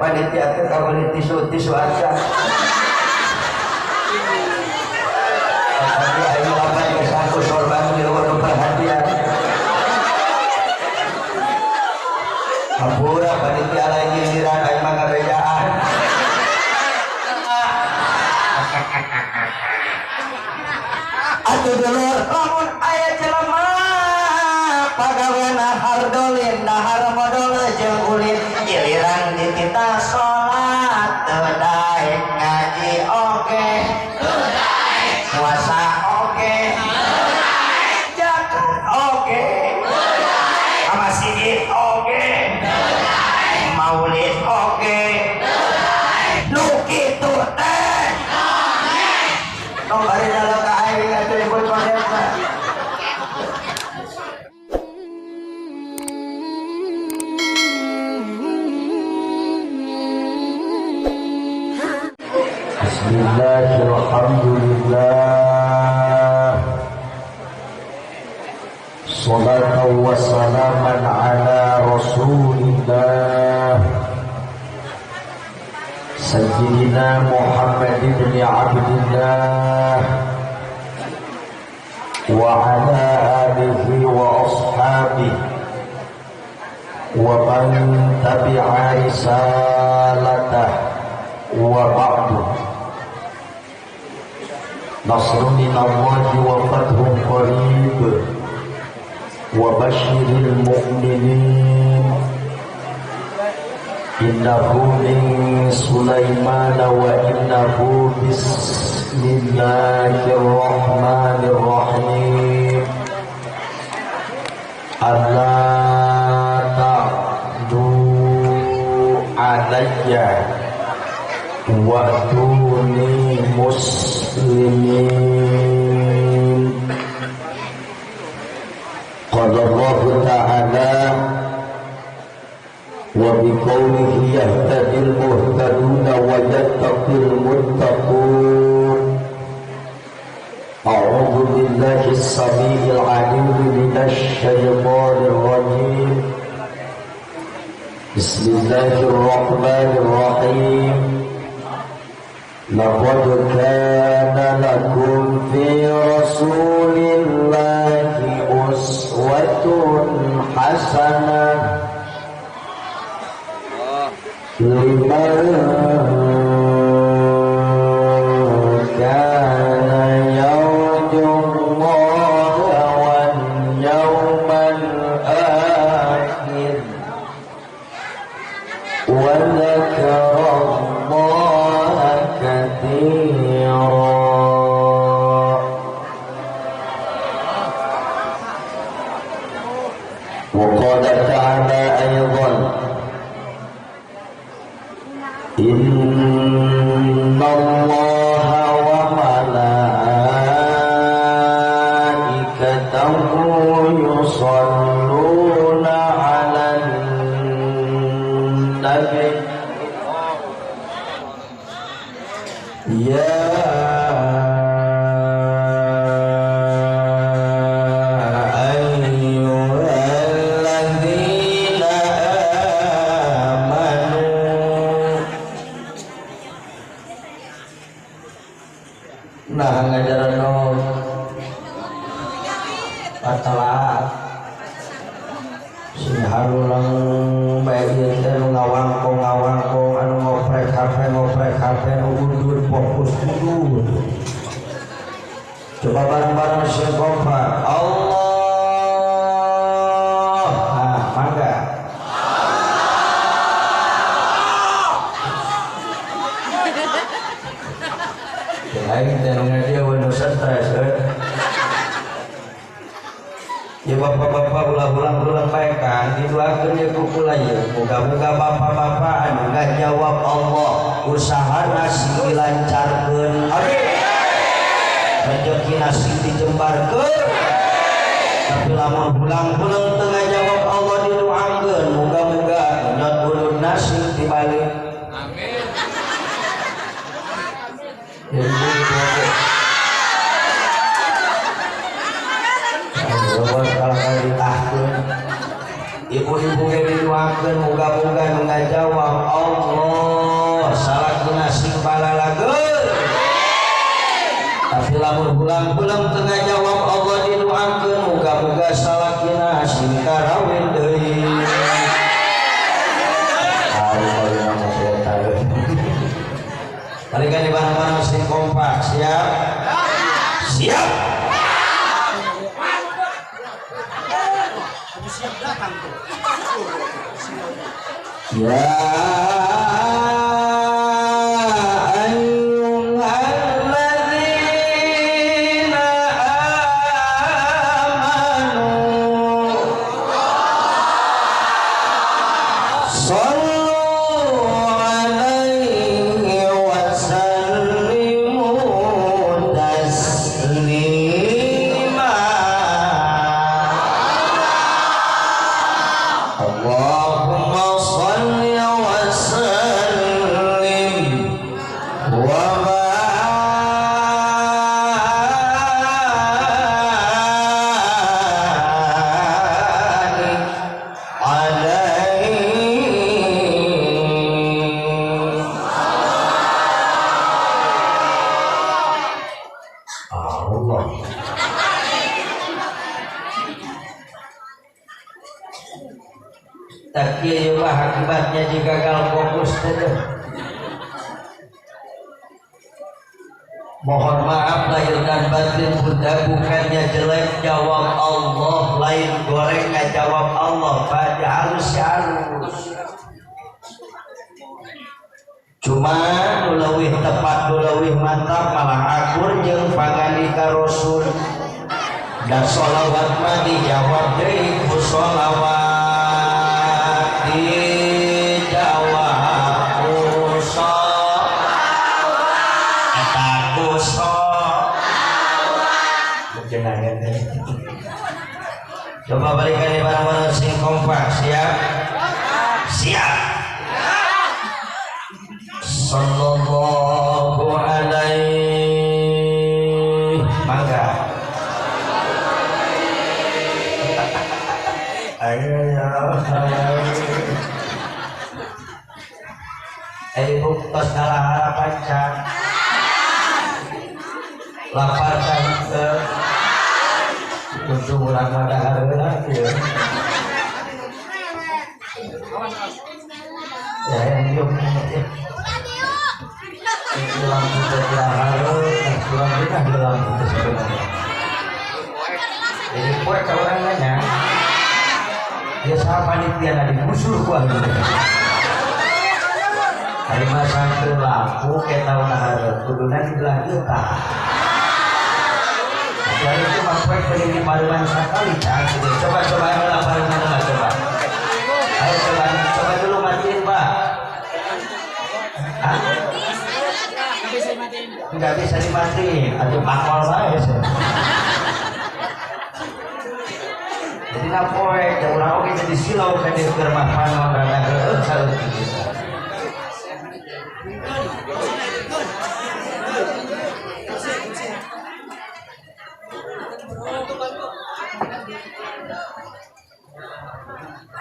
Panitia teh kabeli tisu-tisu aja. Tapi ayo lapan geus aku sorban di luar perhatian. Hampura panitia lain giliran aing mah ngabejaan. Atuh dulur lamun aya jelema pagawena hardolin dahar modol jeung ulin giliran di kita salat teu daek ngaji oge teu daek puasa oge teu daek zakat oge teu daek ka masjid oge teu daek maulid oge teu daek nu kitu teh tong bari dalam ka aing atuh disebut konsepna. Bismillahirrahmanirrahim. Salatu wassalaman ala rasulillah Sayyidina Muhammad ibn Abdillah wa ala alihi wa ashabihi wa man tabi'a risalatah wa ba'du. Nasrun minallahi wa fathun qarib wa basyiril mu'minin. Innahu min Sulaiman wa innahu bismillahirrahmanirrahim. Alla ta'du alayya wa'tuni muslimin. Qala Allah ta'ala wa biqawlihi yahtadil muhtaduna wa yattaqil muttaqun. A'udzu billahi as-sami'il 'alim minasy syaithanir rajim. Bismillahirrahmanirrahim. Laqad kana lakum fi rasulillahi uswatun hasanah liman kana yarjullaha wal yawmal akhir wa dzakara Allaha katsira. Wa qala ta'ala aidan inna Allaha wa malaikatahu yusalluna 'alan nabi ya ayyuhalladzina amanu. Nah ngajaran no patalah sing harulang bae ieu teh nu ngawangkong anu ngoprek HP nu undur fokus undur. Coba bareng-bareng sing kompak. Allah. Ah, mangga. Aing teh nu ngaji nu stres euy. Ya bapak-bapak ulah-ulang bae kan didoakeun ye ku kula ye. Moga-moga bapak-bapak anu ngajawab Allah usahana sing dilancarkeun. Amin. Rezekina sing dijembarkeun. Tapi lamun hulang-huleng teu ngajawab Allah didoakeun, moga-moga nyot ulun sing dibalik. Amin. Ya ibu Ibu-ibu ge didoakeun muga-muga nu ngajawab Allah salakina sing balalageun. Tapi lamun hulang-hulang teu ngajawab Allah didoakeun muga-muga salakina sing karawin deui. Balikan di barang-barang sing kompak, siap? Siap. Ya ayyuhalladzina amanu shallu alaihi wa sallimu taslima. Allahumma shalli wa sallim wa barik alaihi. Allah. Tak kieu mah akibatnya jika gagal fokus teh. Mohon maaf lahir dan batin bunda, bukannya jelek jawab Allah, lain goreng nggak jawab Allah, pada halus ya halus. Cuma nu leuwih tepat, nu leuwih mantap malah akur jeung pangandika Rasul. Dan sholawat mah dijawab deui ku sholawat. Dijawab ku sholawat. Eta ku sholawat. Coba balikan di barang-barang sing kompak, siap? Siap. Sallallahu alaihi. Mangga. Ayo ya. Ibu tos ngalah harapan can. Lapar kan teu. Untung urang mah dahar heula ieu. Ya yang hidup ya. Lampu kurang kita lampu sebenarnya. Jadi poe ka urang nanya, dia sama panitia na digusur ku ahli. Hari masa teu lampu ke taun hareup kuduna di belah dieu tah. Hari itu mah poe penting di paruman sakali tah gitu. Coba coba heula paruman heula coba. Ayo coba coba dulu matiin, Pak. Hah? Enggak bisa dimatiin, atau pakol bae sih. Jadi napoe, da urang oge jadi silau ka dieu keur mah panon rada heueuh saeutik gitu.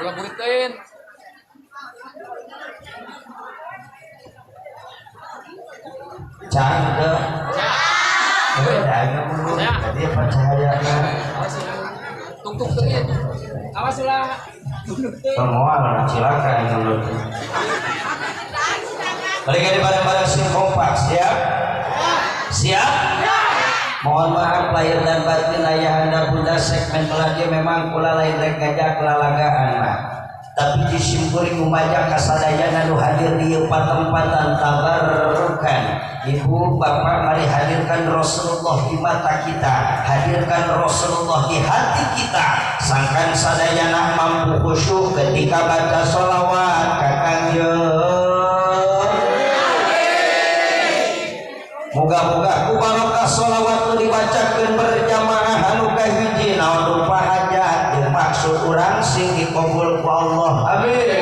Ulah buritin. Cangke. Tadi percayana. Tungtung teuing. Awas ulah. Semua lah silakan menurut. Balik di barang-barang sing kompak, siap? Siap? Mohon maaf lahir dan batin ayah anda bunda, segmen melagi memang kula lain rek ngajak lalagaan mah. Tapi disimpuri ngumajak kasadayana nu hadir di patempatan tabarrukan. Ibu bapak mari hadirkan Rasulullah di mata kita, hadirkan Rasulullah di hati kita. Sangkan sadayana mampu khusyuk ketika baca sholawat kakang ye. Moga-moga ku barokah sholawat nu dibacakeun berjamaah anu kahiji naon rupa hajat jeung maksud urang sing dikabul ku Allah. Amin.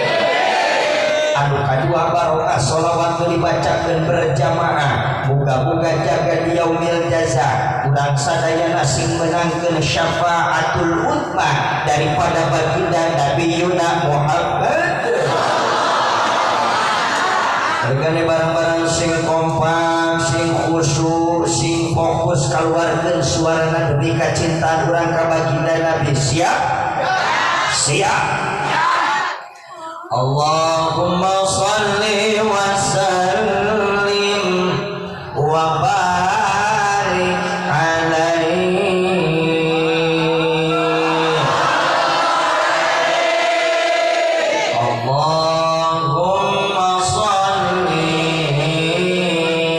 Anu kadua barokah sholawat nu dibacakeun berjamaah, moga-moga jaga di yaumil jaza. Urang sadayana sing menangkeun syafaatul uzma daripada baginda Nabi Yuna Muhammad. Regane barang-barang sing kompak, sing khusyuk, sing fokus kaluarkeun suarana demi kacintaan urang ka baginda Nabi. Siap? Siap. Allahumma shalli wa sallim wa barik alaihi. Allahumma shalli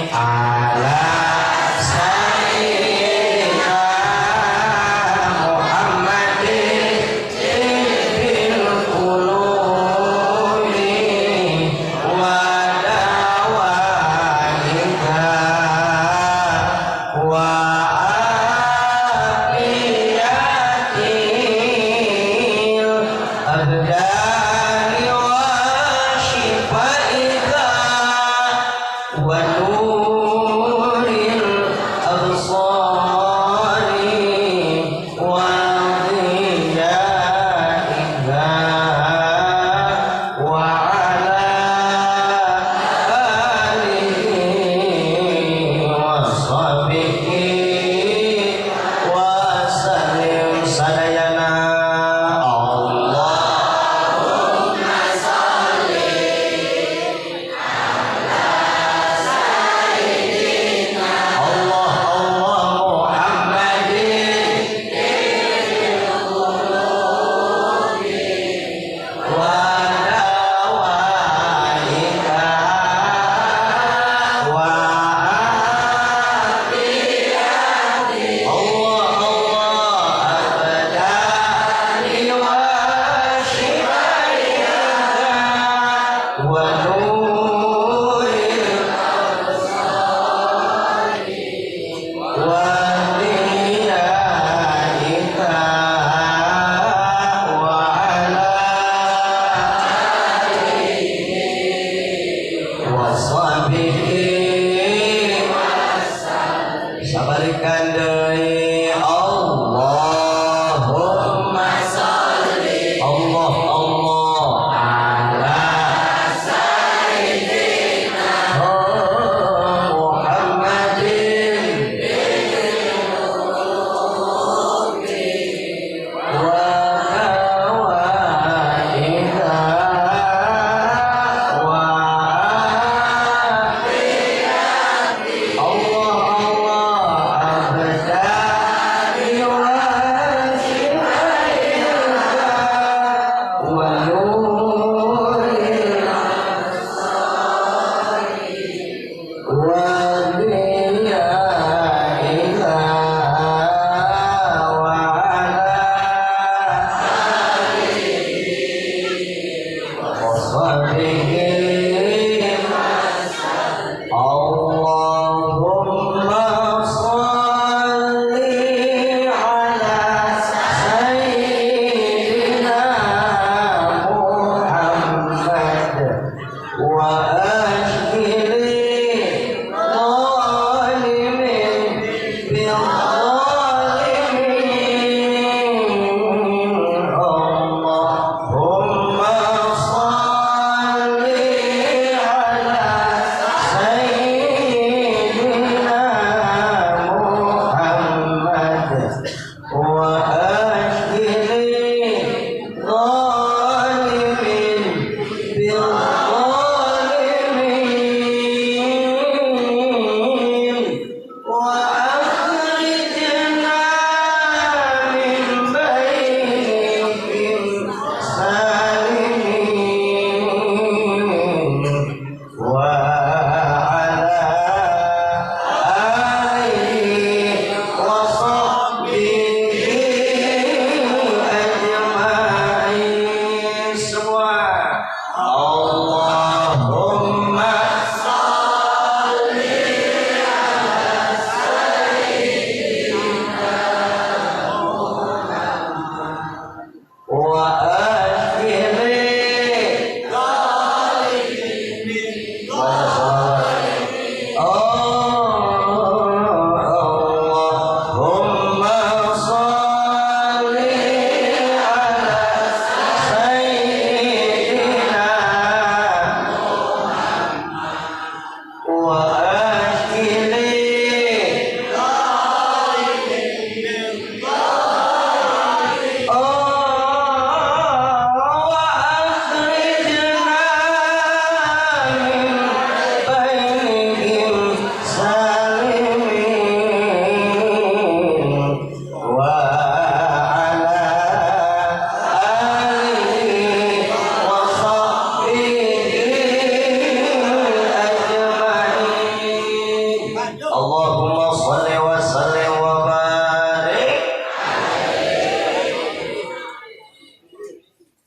ala sayyidina Muhammadin tibbil qulubi wa dawaiha.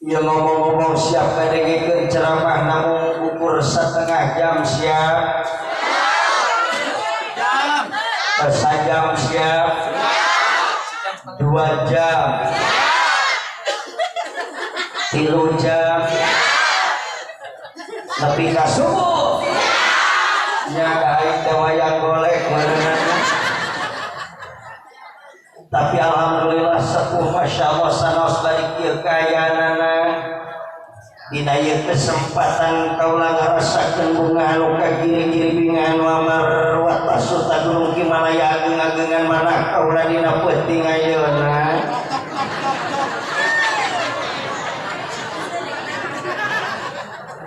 Ieu ngomong-ngomong siap ngadengekeun ceramah namung ukur setengah jam siap. Jam. Sajam siap. 2 jam. 3 jam. Nepi ka subuh. Nya ka aing teh wayang golek meureunana. Tapi alhamdulillah sepuh masya Allah sanos balik ieu kayanana. Dina ieu kesempatan kaula ngarasakeun bunga anu kagiri-giri binga anu amarwat asuta gunung Himalaya ageung-ageungan manah kaula dina peuting ayeuna.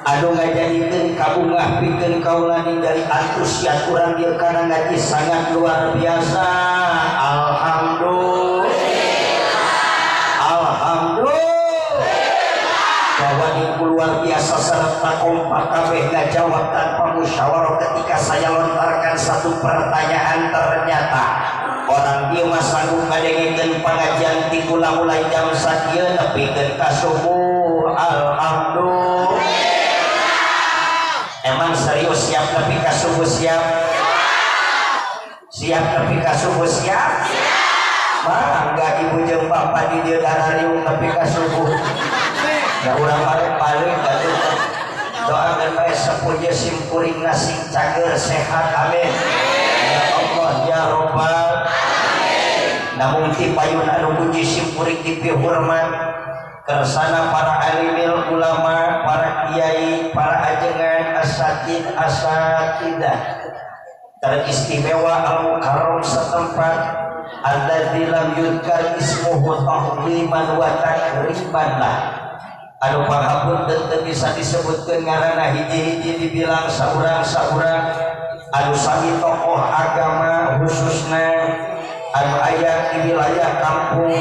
Aduh ngajadikeun kabungah pikeun kaula ningali antusias urang dieu kana ngaji sangat luar biasa. Alhamdulillah. Alhamdulillah. Bahwa luar biasa serta kompak kabeh ngajawab tanpa musyawarah ketika saya lontarkan satu pertanyaan ternyata orang dieu mah sanggup ngadengekeun pangajian ti kula mulai jam sakieu nepikeun ka subuh. Alhamdulillah. Emang serius siap nepi ka subuh siap? Siap nepi ka subuh siap? Mangga ibu jeung bapak di dieu darariung nepi ka subuh. Da urang balik-balik atuh. Doakeun bae sepuh jeung simkuringna sing cager sehat amin. Ya Allah ya Rabbal alamin. Namun ti payun anu puji simkuring dipihormat kersana para alimil ulama, para kiai, para ajengan, asatid, asatidah teristimewa al-mukarram setempat alladzi lam yudkar ismuhu ta'ziman wa takriman lah anu pangapunten teu bisa disebutkeun ngaranna hiji-hiji dibilang saurang-saurang anu sami tokoh agama khususna anu aya di wilayah kampung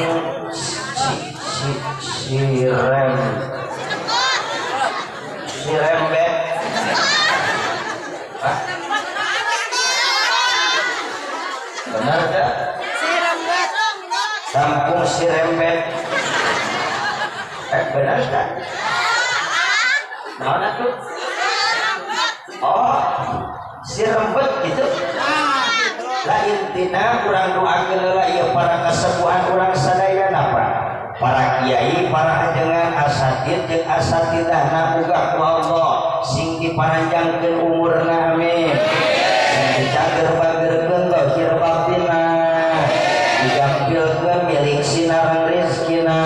Sirembet. Hah? Benar tak? Sirembet. Kampung Sirembet. Benar tak? Mana tuh? Oh, Sirembet gitu. Lah intina kurang doakeun heula ieu para kasepuhan urang sadayana Pak. Para kiai, para ajengan, asatid jeung asatidah namuga ku Allah sing dipanjangkeun umurna amin. Sing dicager bagerkeun zahir batinna. Digampilkeun milik sinareng rezekina.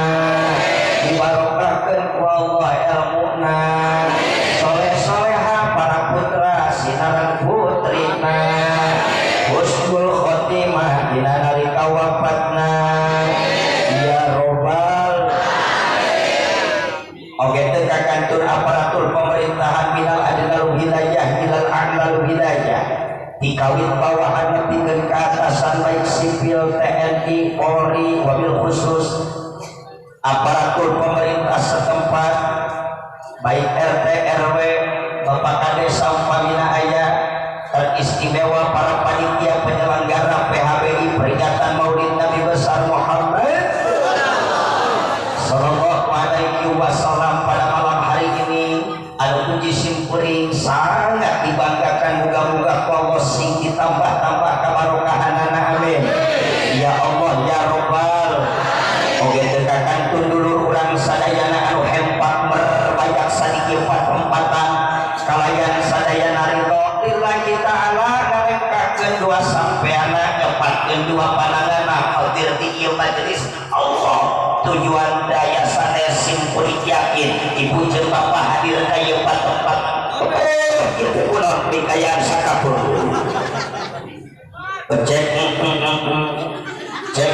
Dibarokahkeun ku Allah elmuna. Soleh-soleha para putra sinareng putrina. Husnul khotimah dina nalika wafatna. Ya Robbal. Oke teu ka kantor aparatur pemerintahan minal adnal wilayah ilal a'lal wilayah dikawit bawahan nepikeun ka atasan baik sipil TNI Polri wabil khusus aparatur pemerintah setempat baik RT RW Bapak Kades umpamina aya teristimewa para panitia penyelenggara PHBI peringatan Maulid Nabi Besar Muhammad Sallallahu alaihi wasallam pada malam hari ini anu puji simkuring sangat dibanggakan muga-muga ku Allah sing ditambah-tambah kabarokahanana amin. Ya Allah ya Rabbal. Oge teu ka kantun dulur urang sadayana anu hempak merbayak sadiki empatan kalayan sadayana ridho lillahi ta'ala ngalengkahkeun dua sampeana nyepatkeun dua pananganna hadir di ieu majelis Allah tujuan daya sanes simkuring yakin ibu jeung bapak hadir ka ieu tempat kitu ulah dikayaan sakapur cek cek cek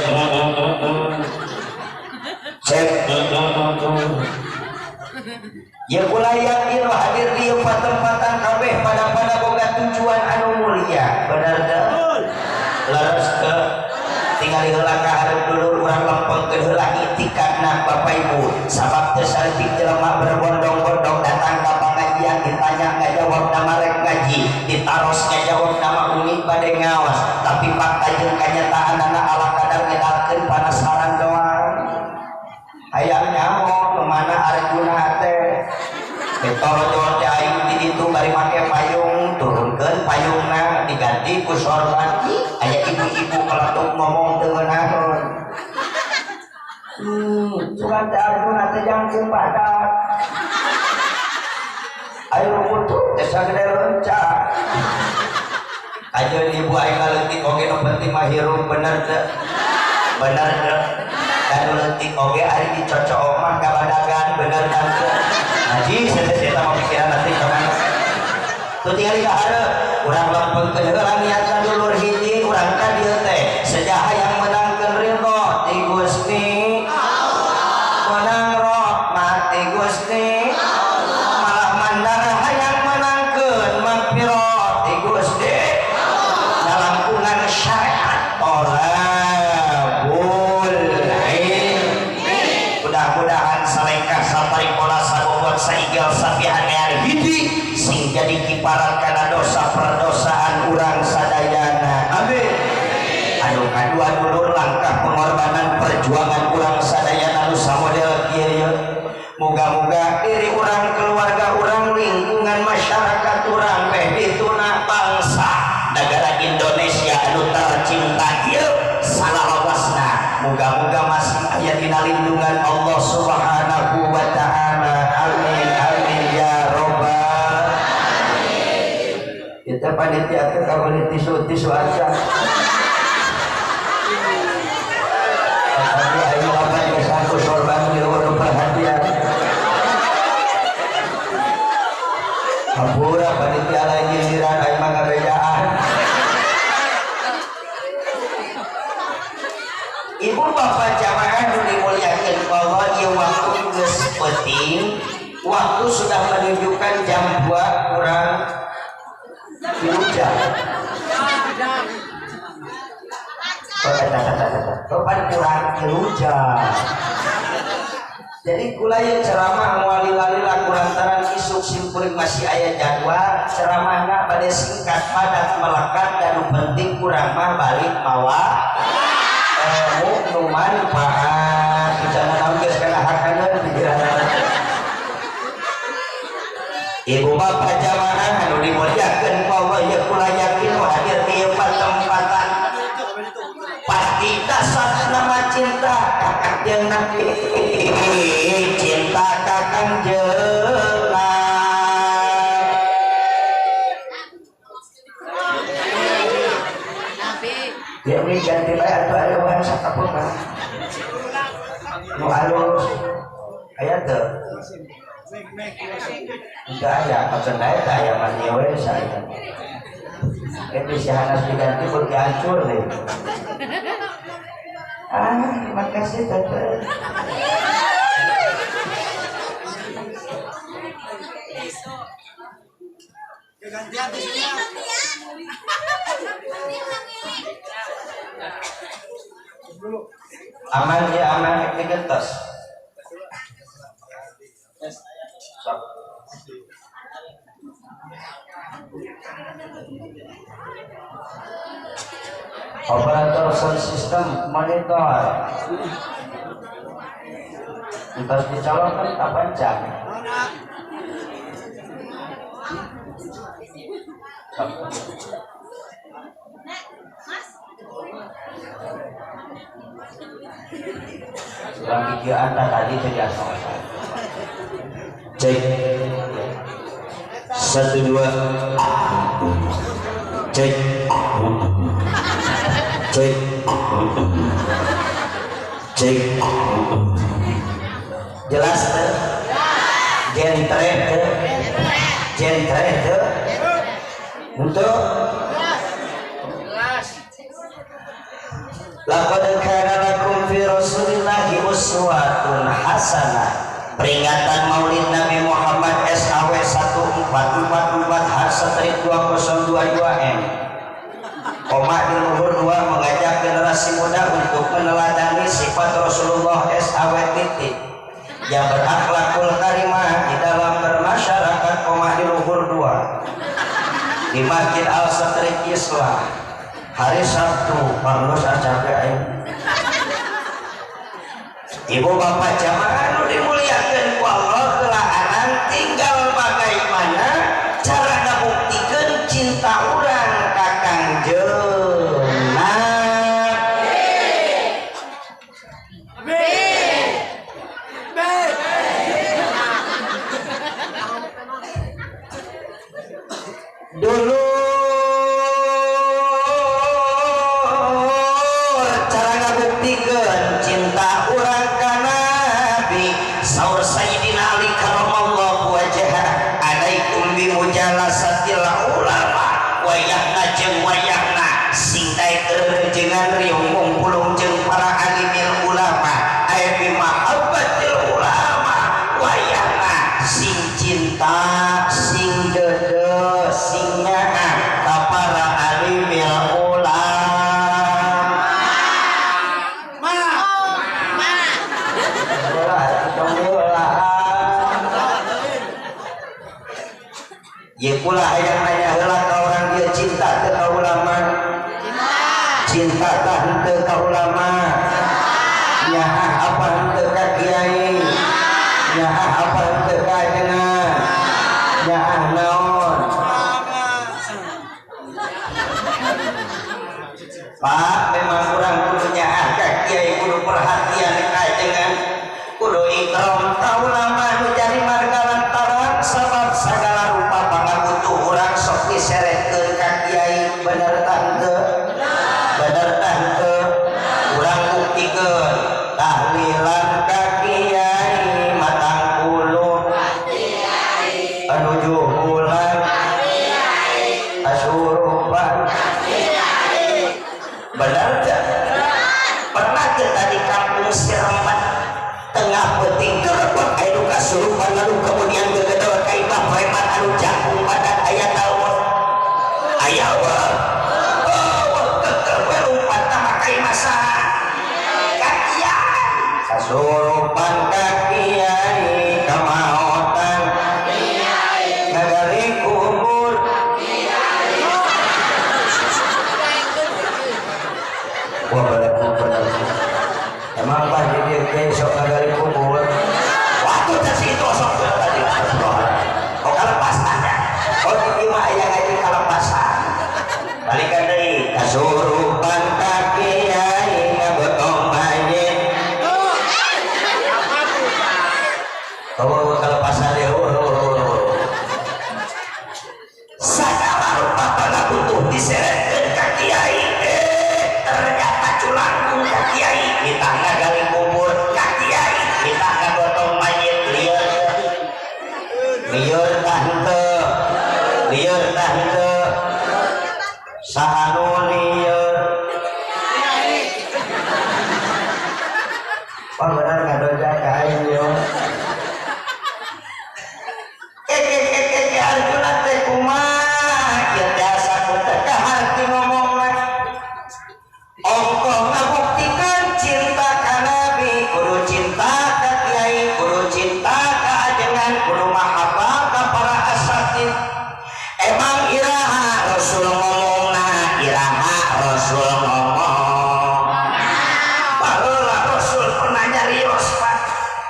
ya kula yakin hadir di ieu tempatan kabeh pada boga tujuan anu mulia bener teu leres teu tingali heula ka hareup dulur urang lempengkeun heula itikadna Bapak Ibu sabab teu saeutik jelema berbondong-bondong datang ka pangajian ditanya ngajawab nama rek ngaji ditaros ngajawab nama umi bade ngaos tapi fakta jeung kanyataanana ala kadar ngedalkeun panasaran doang hayang nyaho nu mana Arjuna teh ditorojol teh aing di ditu bari make payung turunkeun payungna diganti ku sorban aya ibu-ibu keletuk ngomong teu ngeunaheun. Cuman teh Arjuna teh jangkung badak. Ayo rumput teh sagede lencak. Ajeun ibu aing leutik oge nu penting mah hirup bener teu? Bener teu? Dan leutik oge ari dicocok mah kabadagan bener kan teu? Haji sedes eta mah pikiran nanti ka mana? Tuh tingali ka hareup, urang lempengkeun heula niatna dulur hiji urang ka dieu teh sejaha yang menangkeun ridho ti Gusti Allah. Menang rahmat ti Gusti Allah. Malah mandara hayang menangkeun magfirah ti Gusti Allah. Nalangkungan syariat tolabul ilmi. Mudah-mudahan salengkah saparing pola sabobot saigel sapihanean hiji sing jadi kiparan kana dosa perdosaan urang sadayana. Amin. Aduh kadua dulur langkah pengorbanan perjuangan urang sadayana nu samodel kieu ye. Moga-moga diri urang, keluarga urang, lingkungan masyarakat urang teh dituna bangsa negara Indonesia anu tercinta ieu salalawasna. Moga-moga masih aya dina lindungan Allah Subhanahu wa taala. Amin amin ya robbal alamin. Kita panitia teh kabeuli tisu-tisu aja. Tapi ayo apa yang satu sorban di luar perhatian. Hampura panitia lain giliran aing mah ngabejaan. Ibu bapak jamaah nu dimuliakeun ku Allah, ieu waktu geus peuting, waktu sudah menunjukkan jam 2 kurang 3 jam. Kapan kurang 3 jam. Jadi kula ieu ceramah moal lila-lila kulantaran isuk simkuring masih aya jadwal ceramahna bade singkat padat melekat dan nu penting kurang mah balik mawa ilmu nu manfaat. Bicara naon geus kana hakaneun pikiranna. Ibu bapak jamaah anu dimuliakeun ku Allah, ieu kula yakin nu hadir di ieu patempatan pasti dasar nama cinta kakak jeung Nabi, cinta kakang jeung Nabi. Ya ini ganti bae atuh aya bahasa kapungan nu alus aya teu? Enggak aya, maksudna eta aya mah ieu we saya. Bisa hanas diganti pun hancur deh. Ah, terima kasih tante. Aman ya aman digentos. Sok. Operator sound system monitor. Entos dicolokkan kapan jam? Lagi kieu tadi jadi asal. Cek 1 2 cek cek cek jelas teh jentre teh jentre teh untuk jelas. Laqad kana lakum fi rasulillahi uswatun hasanah. Peringatan Maulid Nabi Muhammad SAW 1444 H-2022M. Koma di luhur 2 mengajak generasi muda untuk meneladani sifat Rasulullah SAW titik yang berakhlakul karimah di dalam bermasyarakat. Koma di luhur 2 di Masjid Al Satrik Islam hari Sabtu. Parlus capek aing. Ibu bapak jamaah nu dimuliakeun cinta sing deudeuh sing nyaah ka para alimil ulama. Ye pula hayang nanya heula ka urang ieu cinta teu ka ulama? Cinta tah henteu ka ulama? Nyaah apa henteu ka kiai? Nyaah apa henteu ka ajengan? Nyaah naon? Pak, memang urang kudu nyaah ka kiai, kudu perhatian ka ajengan, kudu ikram ka ulama nu jadi marga lantaran sabab sagala rupa pangabutuh urang sok diseretkeun ka kiai. Bener tah henteu? Bener tah henteu? Urang buktikeun tahlilan ka kiai matang puluh 7 bulan kasurupan. Bener teu? Pernah teu tadi kampung Sirempat tengah peuting gerebek anu kasurupan lalu kemudian gegedor ka imah preman anu jangkung badan aya tawa aya weuh keker we lumpat tah ka imah saha? Ka kiai. Kasurupan ka kiai kamaotan ngagali kubur. Wah, bener. Emang Pak jadi kiai sok ngagali kubur? Waktu teh situ sok tadi. Oh kalepasan ya. Oh di mah aya ngaji kalepasan. Balikan deui kasurupan ka kiai ngabotong mayit. Oh kalepasan deui. Sagala rupa pangabutuh diseretkeun ka kiai. Ternyata culangkung ka kiai ditah ngagali kubur ka kiai ditah ngagotong mayit. Lieur lieur tah henteu? Lieur tah henteu? Saha nu lieur? Wah bener ngadoja ka aing ieu. Arjuna teh kumaha ieu teh asa ku teu kaharti ngomongna. Ongkoh ngabuktikeun cinta ka Nabi, kudu cinta ka kiai, kudu cinta ka ajengan, kudu mahabbah ka para asatid. Emang iraha Rasul ngomongna? Iraha Rasul ngomong? Baheula Rasul pernah nyarios Pak,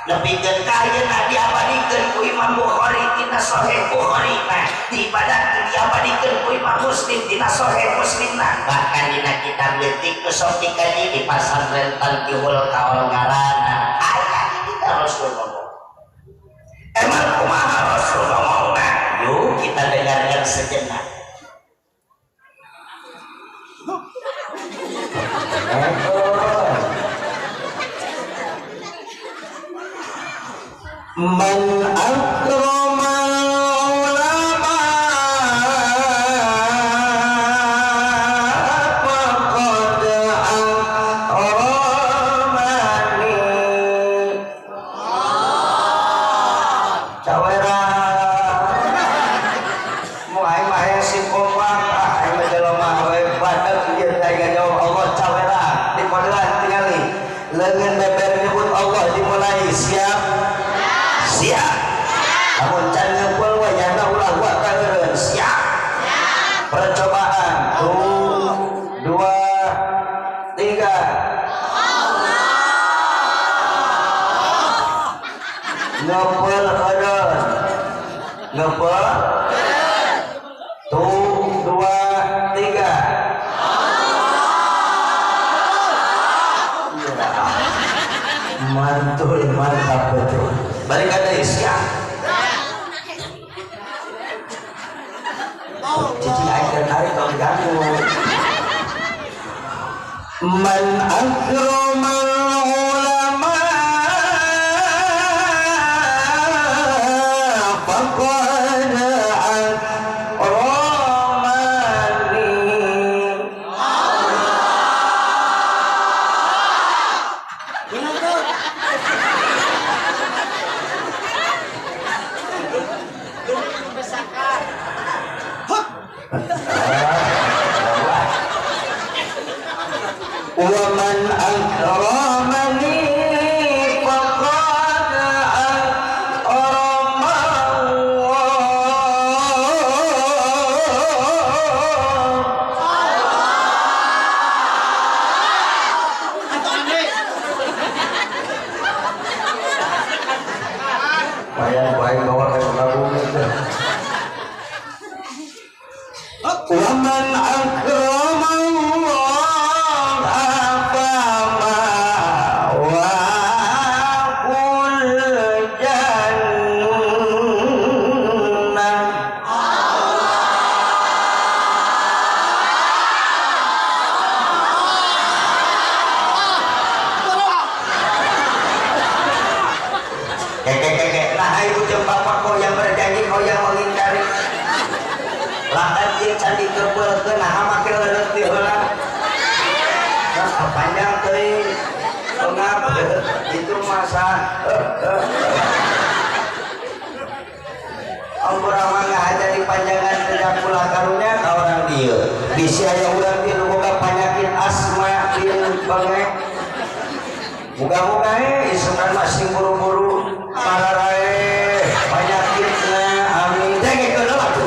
nepikeun ka ayeuna diabadikeun ku Imam Bukhari dina Sahih Bukhari na, diibadatkeun diabadikeun ku Imam Muslim dina Sahih Muslim na, bahkan dina kitab leutik nu sok dikaji di pasantren Tankihul Kaul ngaranna aya di ditu Rasul ngomong. Emang kumaha Rasul ngomongna? Yuk kita dengarkan sejenak. Man akramal ulama faqad akramani. Cawera mu aing mah hayang sing kompak, aing mah jelema we badag ieu teh ngajawab Allah cawera dikodelan tingali leungeun beber nyebut Allah dimulai. Siap? Siap. Lamun can ngeupeul wayahna ulah wa kaeureun. Siap. Percobaan 1 2 3. Ngeupeul eureun. Ngeupeul 1 2 3. Mantul, mantap betul. Balikan deui siap. Cicing aing dan tarik tong diganggu. Man akramal ulama faqad akramani. Bayang baik bawa ke Sukabumi teh. Wa man akrama panjang teuing pengap itu masa ampura mah ngahaja dipanjangan teh kula karunya ka urang dieu bisi aya urang dieu nu boga panyakit asma dieu bangek muga-muga isukan masih buru-buru pararae panyakitna amin dengekeun lah atuh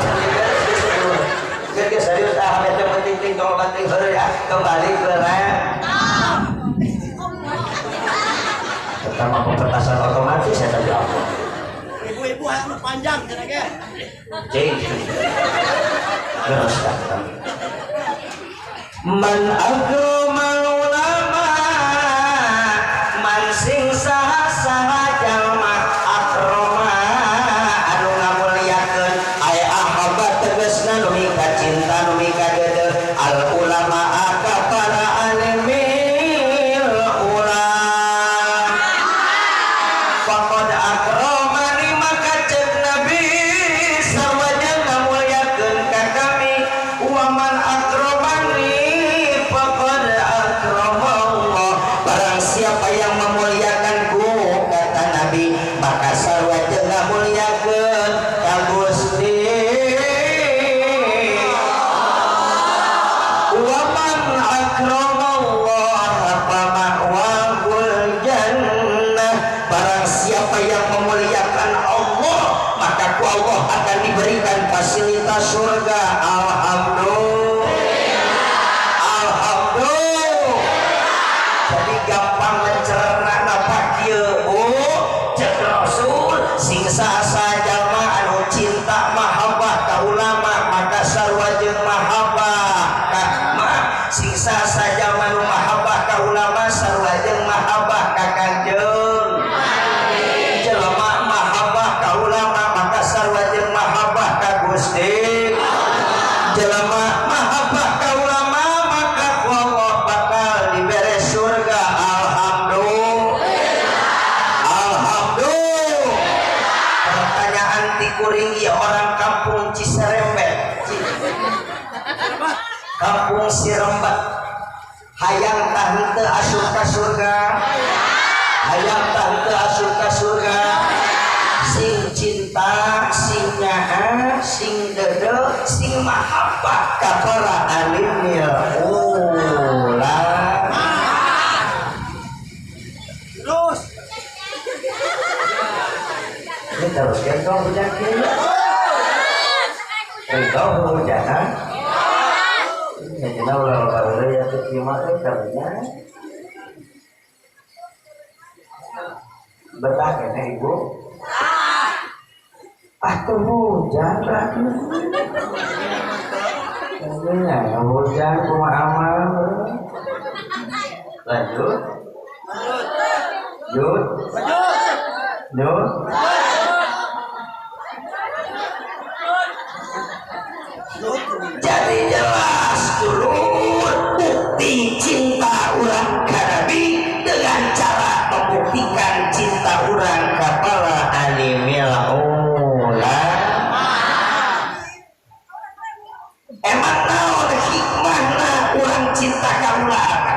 geus serius ah teh penting ting tong penting heureuy ah kembali ke pertama pemberkasan otomatis saya tadi apa? Ibu-ibu hayang panjang cenah ge. Cing. Terus datang. Man akramal ulama man sing saha jalma akrama anu ngamuliakeun aya ahabba tegasna nu mika cinta nu mika deudeuh al ulama ka para alimil ulama faqad akramani maka cek nabi sarwanya ngamuliakeun ka kami wa man akramani faqad akramallah barang siapa yang memuliakanku kata nabi maka sarwanya ngamuliakeun ka Gusti wa man akramallah fama'wahul jannah barang siapa yang memuliakan Allah maka ku Allah akan diberikan fasilitas surga. Alhamdulillah. Alhamdulillah. Jadi gampang mencerna napa kieu bu cek Rasul sing saha jalma anu cinta mahabbah ka ulama maka sarua jeung mahabbah ka sing saha jalma nu mahabbah ka ulama sarua jeung mahabbah ka Kanjeng jelema mahabbah ka ulama maka sarua jeung mahabbah ka Gusti jelema mahabbah ka ulama maka ku Allah bakal dibere surga. Alhamdulillah. Alhamdulillah. Pertanyaan ti kuring ieu orang kampung Ciserembet kampung Sirembat hayang tah henteu asup ka surga hayang tah henteu asup ka surga sing cinta sing nyaah sing deudeuh sing mahabbah ka para alimil ulama. Terus ini terus kan kau hujan kieu kau hujanan ya kita ulah ulah ya teu kieu mah teh karunya betah keneh ibu ah tuh hujan lagi ya hujan kumaha amal lanjut lanjut lanjut. Jadi jelas dulur bukti cinta urang ka Nabi dengan cara membuktikan cinta urang ka para alimil ulama. Emang naon hikmahna urang cinta ka ulama?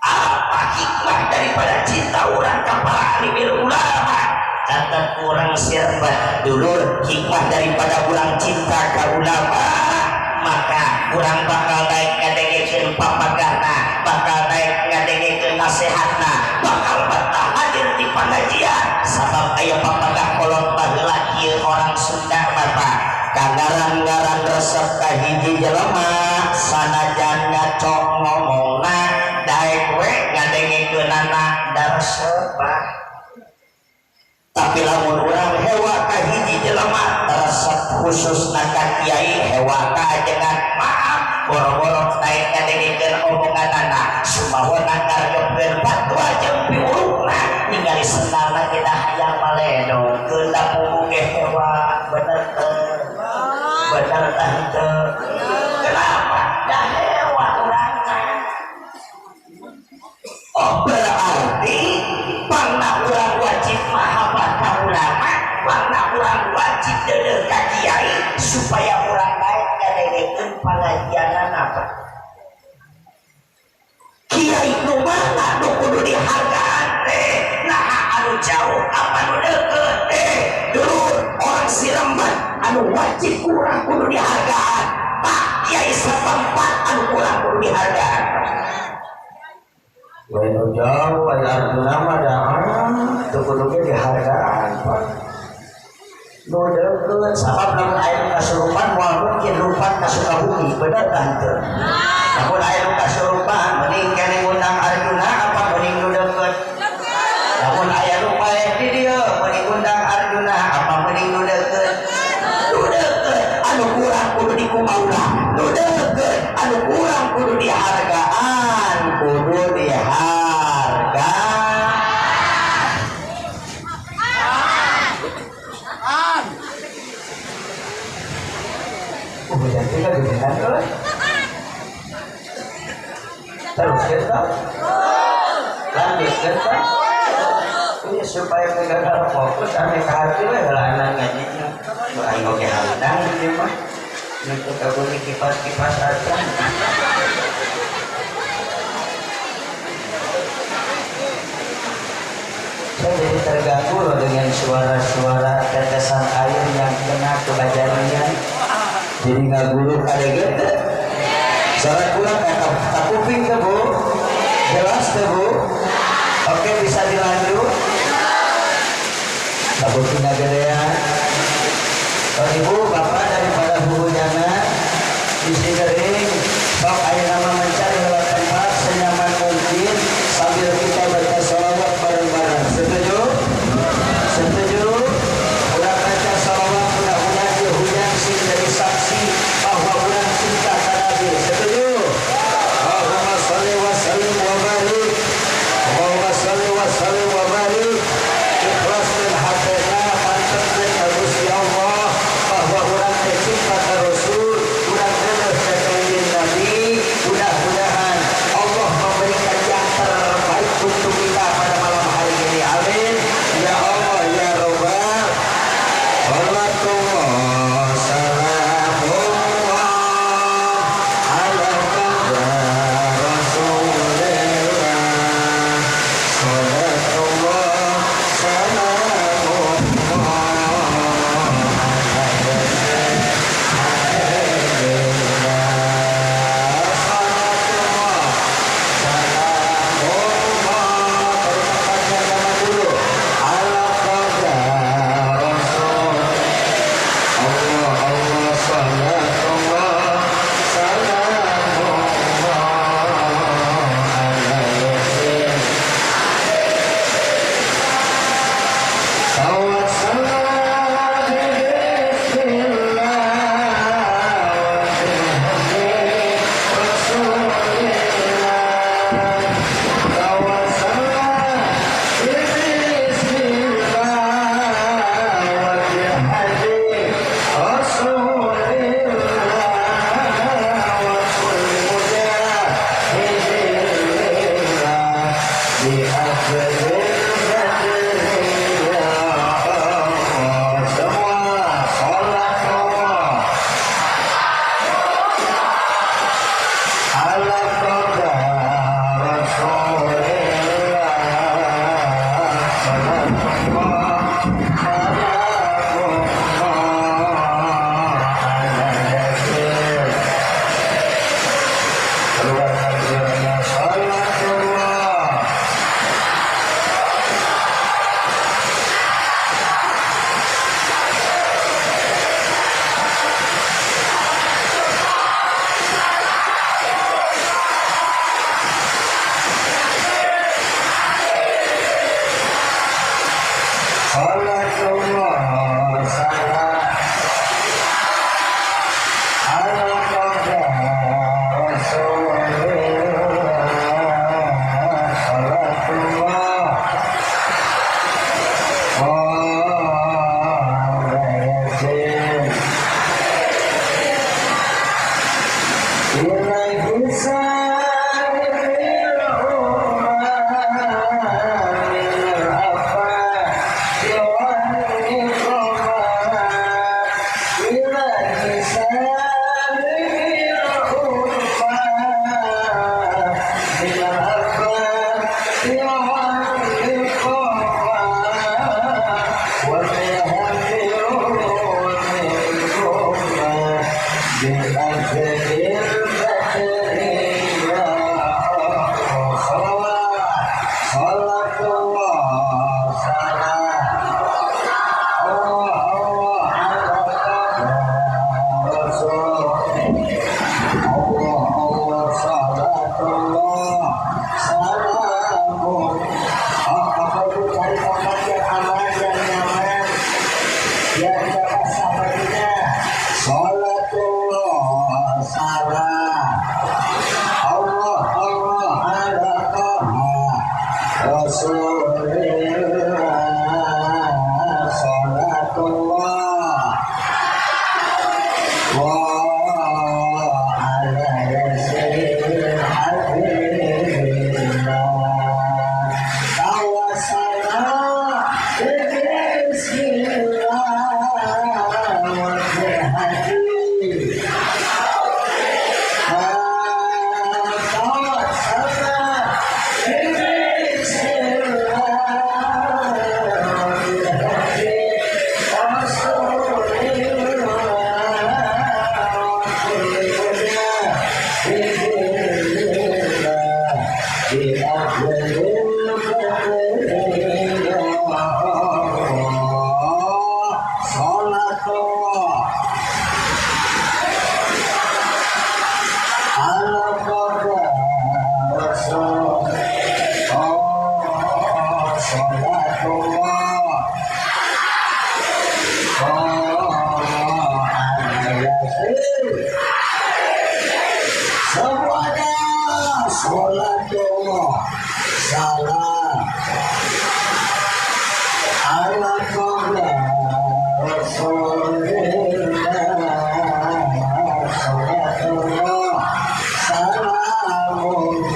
Apa hikmah daripada cinta urang ka para alimil ulama? Kata kurang sirbat dulur hikmah daripada urang cinta ka ulama maka urang bakal naik ngadengekeun papagahna bakal naik ngadengekeun nasehatna bakal betah hadir di pengajian sabab aya papagah kolot baheula kieu orang Sunda bapak kagaran-garan resep ka hiji jelema sanajan ngacok ngomongna daek we ngadengekeunana daresep. Tapi Tapi lamun urang hewa ka hiji jelema teresep khususna ka kiai hewa ka ajengan maaf boro-boro naik ngadengikeun omonganana sumahona ngarepkeun fatwa jeung piurukna ningali sendalna kita hayang maledong keun da puguh ge hewa bener teu bener tah henteu kenapa da hewa urangna. Oh berarti pangna urang wajib mahabbah ka ulama, pangna urang wajib deudeuh ka kiai supaya urang naik ngadengekeun pangajianana apa. Kiai nu mana nu kudu dihargaan teh naha anu jauh apa nu deukeut teh dulur orang Siremban anu wajib kurang kudu dihargaan Pak Kiai setempat anu kurang kudu dihargaan. Lain jauh aya Arjuna mah da teu kudu ge dihargaan Pak. Nu deukeut sabab lamun aya nu kasurupan moal mungkin lupat ka Sukabumi bener tah henteu. Lamun aya nu kasurupan mending keneh ngundang Arjuna apa mending nu deukeut? Lamun aya nu paeh di dieu mending ngundang Arjuna apa mending nu deukeut? Nu deukeut anu kurang kudu dikumaula, nu deukeut anu kurang kudu dihargaan, kudu dihargaan. Hujan juga gedean tuh. Terus kita lanjut kita. Ini supaya gagal fokus ame ka hati we heulaanan ngajinya. Nu aing oge haudang ieu mah. Nu teu kabuni kipas-kipas acan. Saya jadi terganggu loh dengan suara-suara tetesan air yang kena ke badannya. Jadi nggak gulung ada gitu. Suara kurang tak kuping ke bu? Jelas ke bu? Oke bisa dilanjut. Tak kuping nggak gedean. Oh ibu bapak daripada huhunyana isi kering. Sok ayo nama mencari lewat tempat senyaman mungkin sambil kita baca sholawat bareng-bareng. Setuju? Setuju? Urang baca sholawat mudah-mudahan ieu hujan sing jadi saksi bahwa urang cinta ka Nabi. Setuju? Allahumma sholli wa sallim wa barik. Allahumma sholli wa sallim wa barik. Semuanya sholatullah salam ala Rasulillah sholatullah salamullah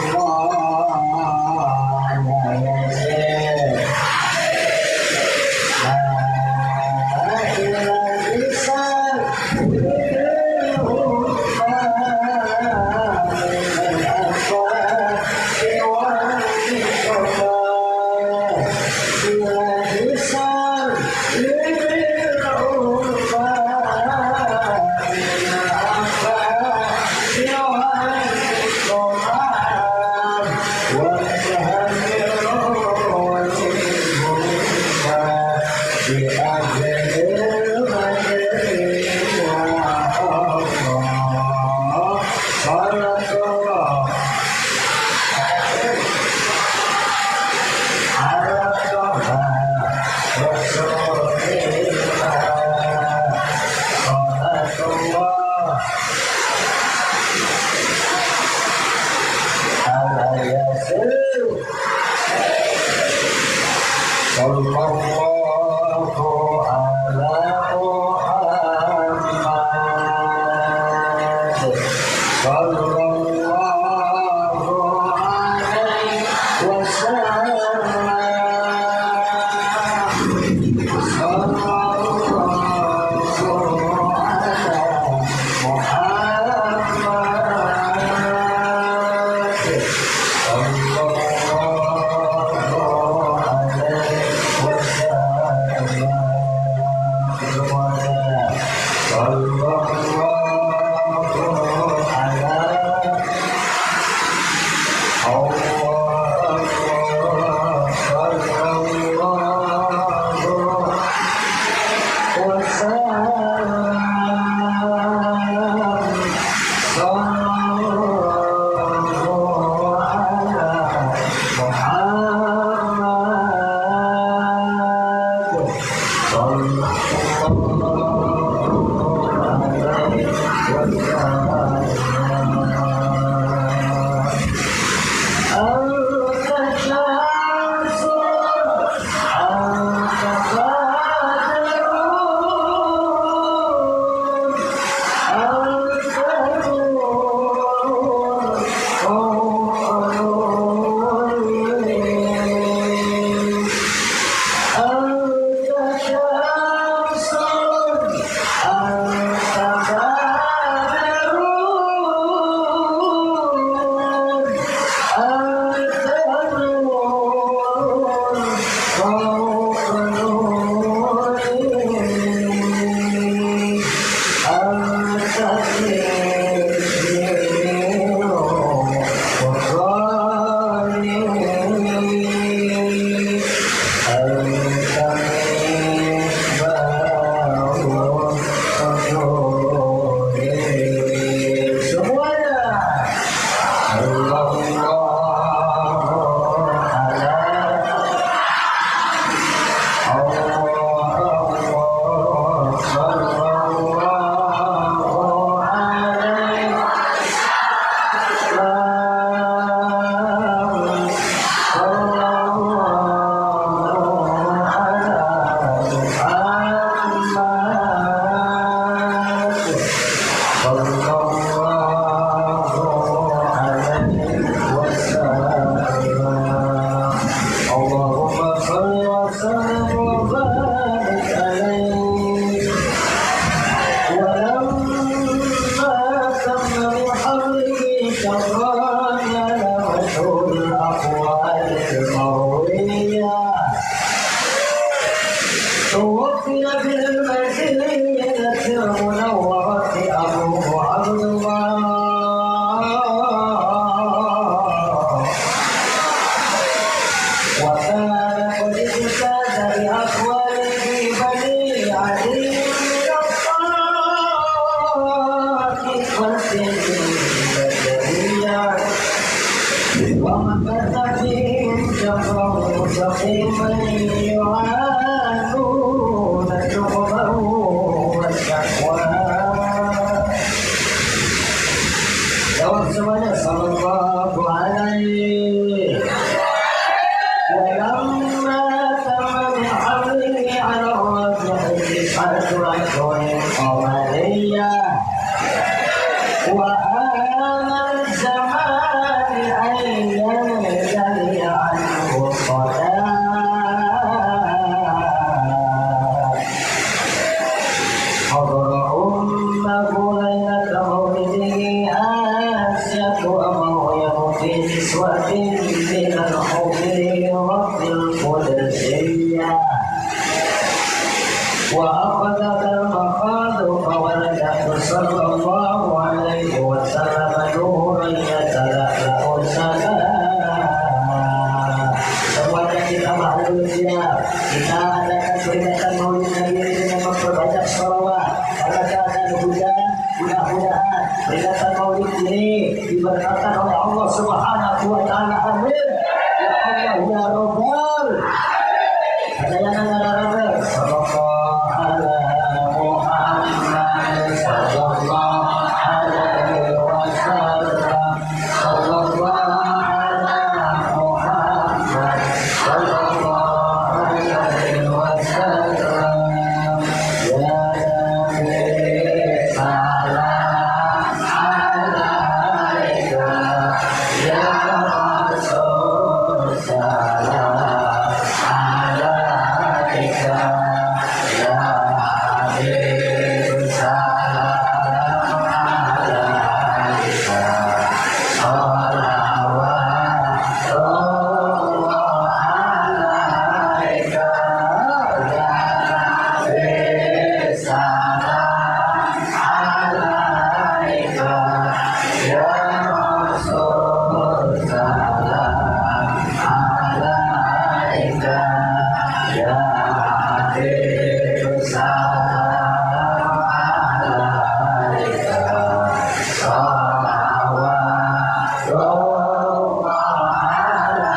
ومكث فيهم شهرا مستقيما. قمرية وآن الزمان أن ينجلي عنه الصلاة حضر أمه ليلة مولده آسية ومريم في نسوة من الحجرة القدسية وأخذت المخاض فولدته صلى الله عليه وسلم نورا يتلألأ السماء. Semuanya kita manusia, kita adakan peringatan Maulid Nabi dengan memperbanyak sholawat. Karena keadaan hujan, mudah-mudahan peringatan Maulid ini diberkatkan oleh Allah Subhanahu wa Ta'ala. Amin. Ya Allah ya Rabbal. Ada yang ngarang sallallahu ala Muhammad sallallahu alaihi wasallam, sallallahu ala Muhammad sallallahu alaihi wasallam. Ya Nabi salam alaika, ya Rasul salam alaika, ya Habib salam alaika, salawatullah alaika, ya Nabi salam alaika, ya Rasul salam alaika, ya Habib salam alaika, salawatullah alaika,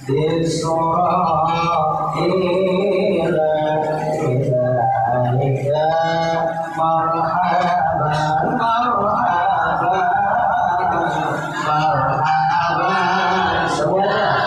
Israila ilaika marhaban marhaban marhaban semuanya.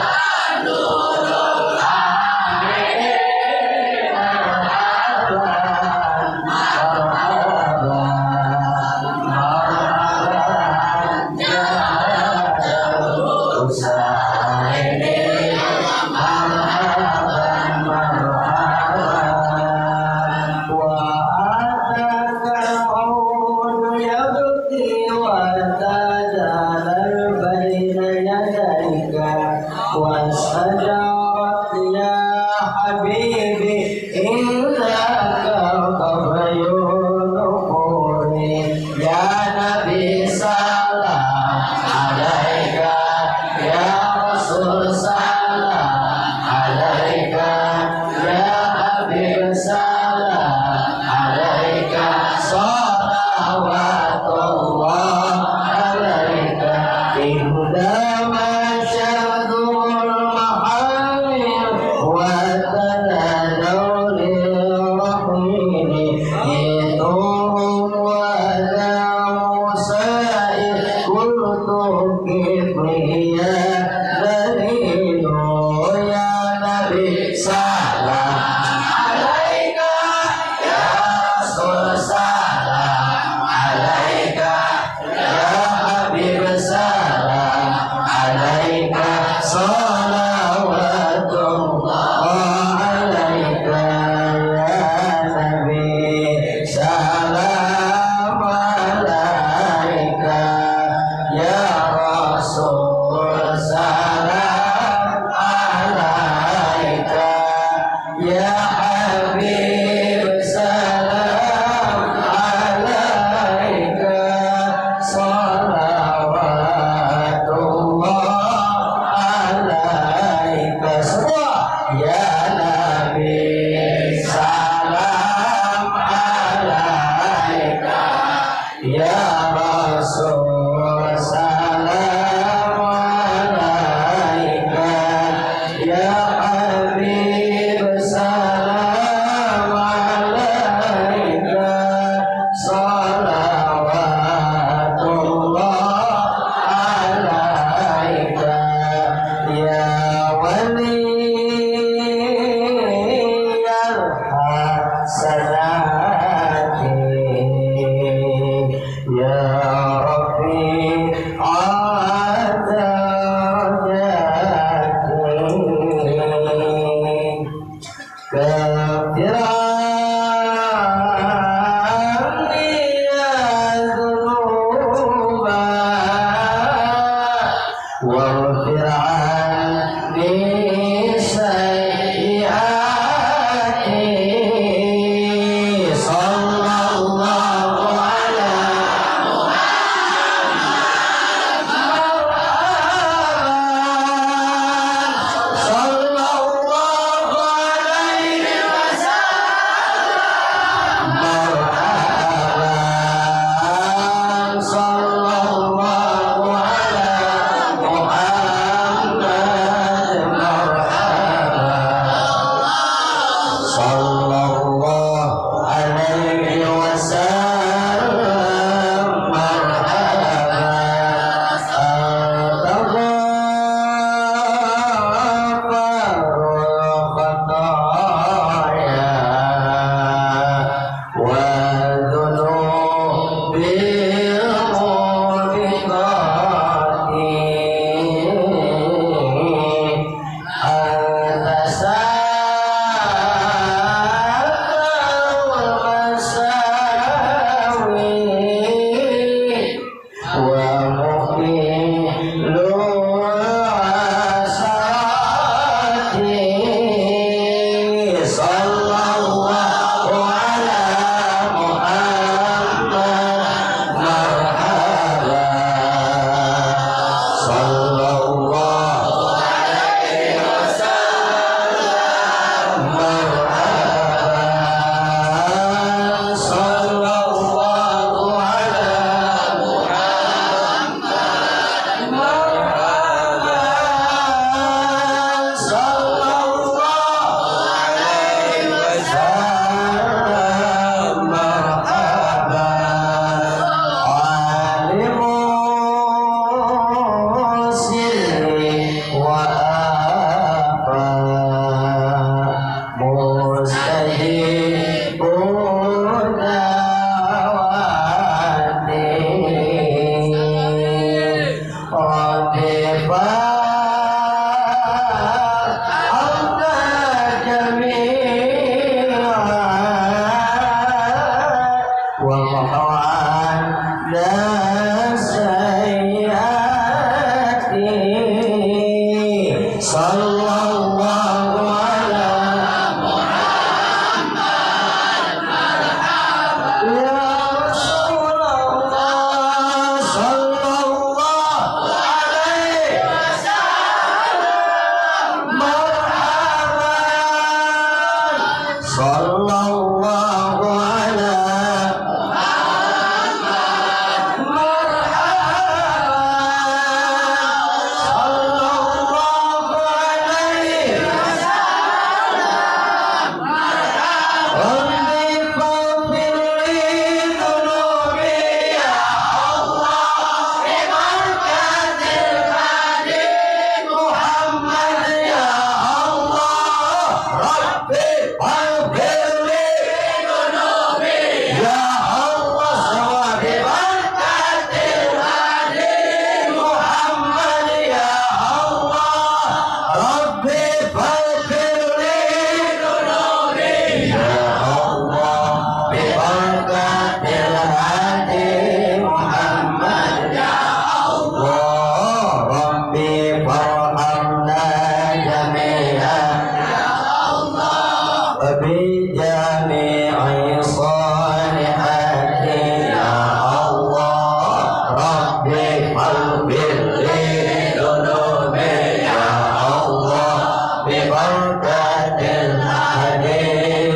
واغفر عني. Sallallahu ala Muhammad marhaba ya Rasulullah sallallahu alaihi wasallam marhaban sallallahu ala Muhammad marhaban sallallahu alaihi wasallam Rabbi faghfir li dzunubi ya Allah bi barakatil hadi Muhammad ya Allah Rabbi faghfir li dzunubi ya Allah bi barakatil hadi Muhammad ya Allah Rabbi faghfir li dzunubi ya Allah bi barakatil hadi Muhammad ya Allah Rabbi farhamna jami'an ya Allah bi jami'i salihati ya Allah Rabbi faghfir li dzunubi ya Allah bi barakatil hadi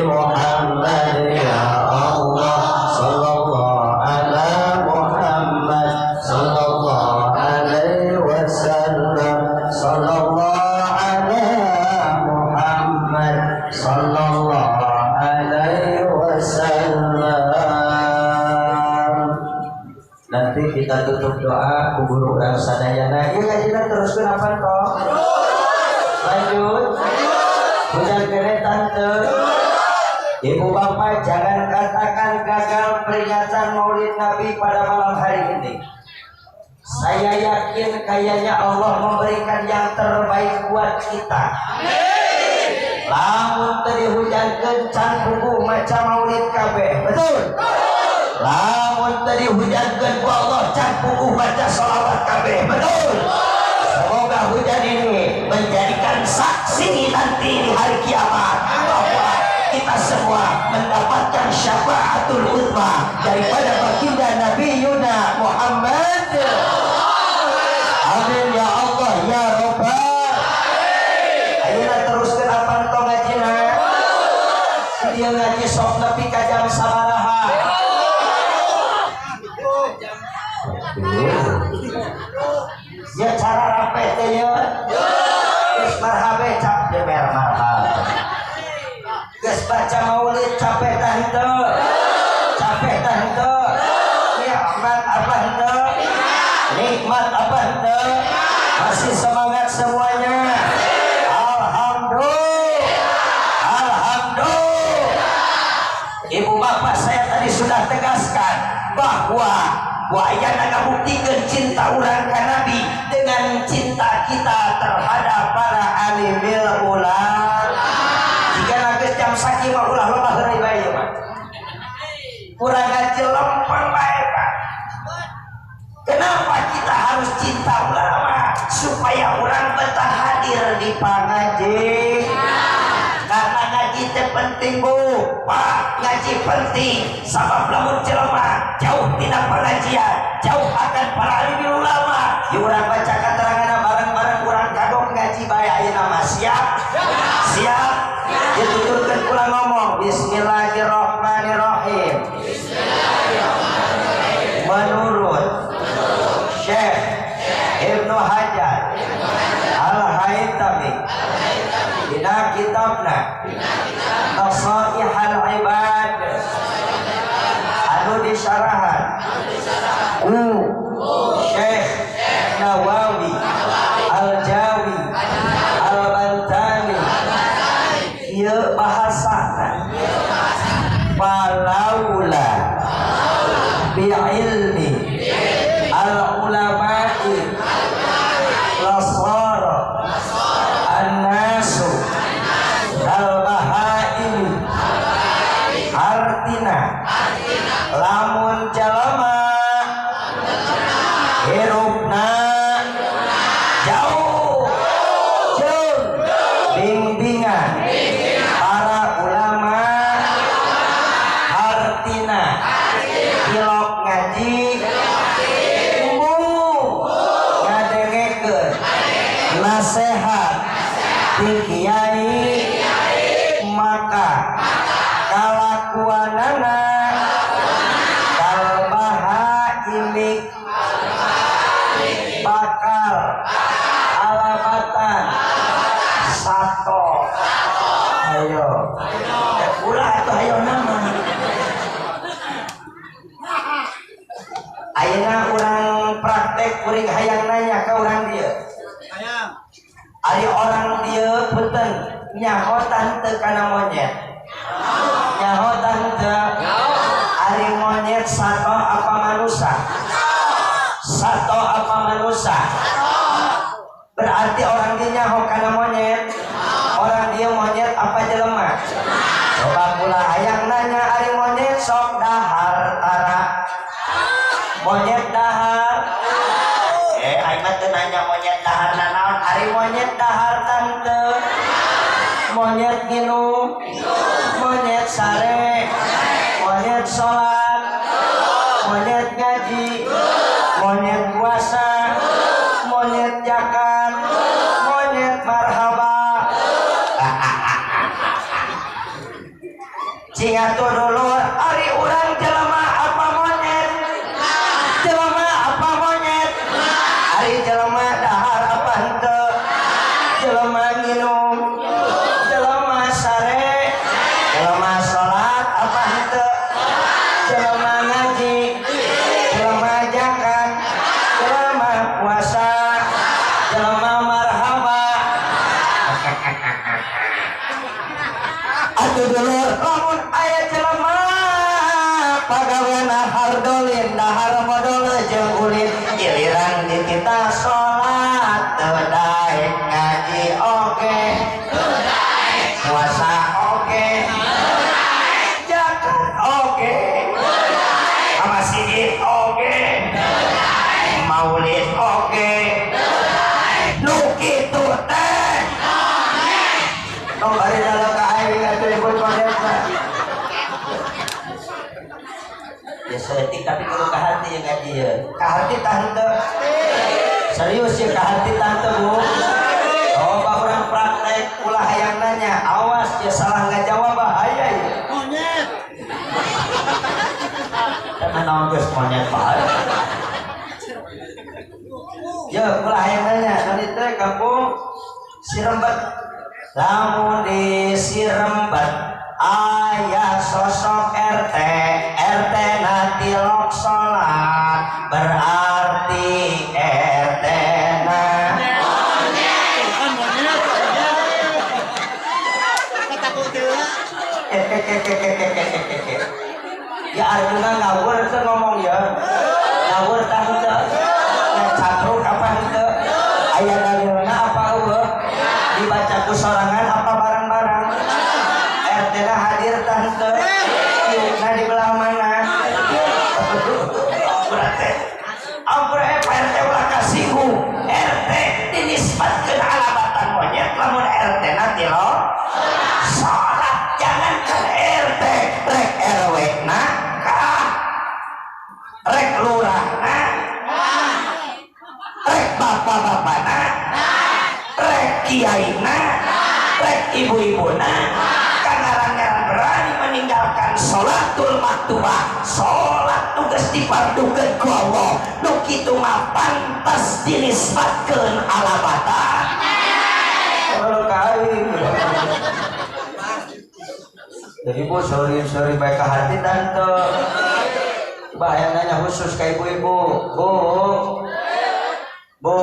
Muhammad ya Allah sallallahu ala Muhammad sallallahu alaihi wasallam sallallahu ala Muhammad sallallahu alaihi wasallam. Nanti kita tutup doa kubur urang sadayana. Ieu ngajina teruskeun apa toh? Lanjut. Hujan kene tante. Ibu bapak jangan katakan gagal peringatan Maulid Nabi pada malam hari ini. Saya yakin kayaknya Allah memberikan yang terbaik buat kita. Lamun teu dihujankeun can puguh maca Maulid kabeh. Betul? Lamun teu dihujankeun ku Allah can puguh baca sholawat kabeh. Betul? Semoga hujan ini menjadikan saksi nanti di hari kiamat bahwa kita semua mendapatkan syafaatul uzma daripada baginda Nabi Yuna Muhammad. Amin ya Allah ya Rabbal. Ayeuna teruskeun apa tong ngajina? Dia ngaji sok nepi ka jam sabaraha? Ya cara rape teh ya. Geus marhabe cap jemer marhab. Geus baca maulid capek tah henteu? Capek tah henteu? Nikmat apa henteu? Nikmat apa henteu? Masih semangat semuanya? Alhamdulillah. Alhamdulillah. Ibu bapak saya tadi sudah tegaskan bahwa wayana ngabuktikeun cinta urang ka Nabi dengan cinta kita terhadap para alimil ulama. Jika geus jam sakieu mah ulah loba heureuy bae ieu mah. Urang ngaji lempeng bae Pak. Kenapa kita harus cinta ulama? Supaya orang betah hadir di pangaji. Karena ngaji teh penting Bu, Pak, ngaji penting. Sabab lamun jelema jauh tina pengajian, jauh akan para alim ulama. Di urang baca keterangan bareng-bareng urang kagok ngaji bae ayeuna mah. Siap? Siap? Dituturkeun kula ngomong bismillahirrahmanirrahim. Bismillahirrahmanirrahim. Menurut Syekh Ibnu Hajar Al-Haytami dina kitabna Nasaihal Ibad anu disyarahan ku Syekh Nawawi Al-Jawi Al-Bantani ieu bahasana falaula bi ilmi al-ulama'i lasara an-nasu al-bahaimi. Artina lamun jalma hirupna Ti kiai maka kalakuanana kalbaha imik bakal alabatan sato. Ayo ulah atuh ayo nama. Ayeuna urang praktek kuring hayang nanya ka urang dieu. Hayang. Ari orang dieu punten nyaho tante kana monyet. Nyaho tante. Ari monyet sato apa manusia? Sato apa manusia? Berarti orang dia nyaho kana monyet. Orang dia monyet apa jelema? Coba pula hayang nanya ari monyet sok dahar tara. Monyet dahar. Aing mah teu nanya monyet dahar nanaon, ari monyet dahar tante. Monyet nginum, monyet sare, monyet sholat, monyet ngaji, monyet puasa, monyet zakat, monyet marhaba. Cing atuh dulur, ari urang jelema apa monyet? Jelema apa monyet? Ari jelema dahar apa henteu? Jelema nginum, jelema sare, jelema salat apa henteu? Jelema ngaji, jelema zakat, jelema puasa, jelema marhaba. Atuh dulur, lamun aya jelema pagaweana hardolin dahar modol jeung ulin, giliran di kita salat teu daek, ngaji oge, puasa oge, zakat oge, ka masjid oge, maulid oge, nu kitu teh. Tong bari dalam ka aing atuh nyebut monyet mah. Ya saeutik tapi kudu ka hati ya ngaji ya. Ka hati tah henteu? Serius ya ka hati tah henteu Bu? Coba urang praktek ulah hayang nanya, awas ya salah ngajawab bahaya ya. Monyet. Karena naon geus monyet bahaya. Ya ulah hayang nanya, tadi teh kampung Sirembet. Lamun di Sirembet aya sosok RT, RT na tilok salat, berarti RT na Bukan monyet, monyet. Ketakut heula. Ya Arjuna ngawur teu ngomong ya. Ngawur tah henteu. Ngacapruk apa henteu? Aya dalilna apa eueuh? Dibaca ku sorangan apa bareng-bareng? RT na hadir tah henteu? Nah di belah mana? Berarti ampun Pak RT ulah kasinggung. RT dinisbatkeun alabatan monyet lamun RT na tilok salat, jangankan RT, rek RW na kah, rek lurah na, rek bapak-bapak na, rek kiai na, rek ibu-ibu na, kangaran-ngaran berani meninggalkan sholatul maktubah, sholat tugas dipardukeun ku Allah, nu kitu mah pantas dinisbatkeun alabatan. Kalau kain. Jadi bu, sorry baik ke hati tante. Coba yang nanya khusus ke ibu-ibu, bu, bu.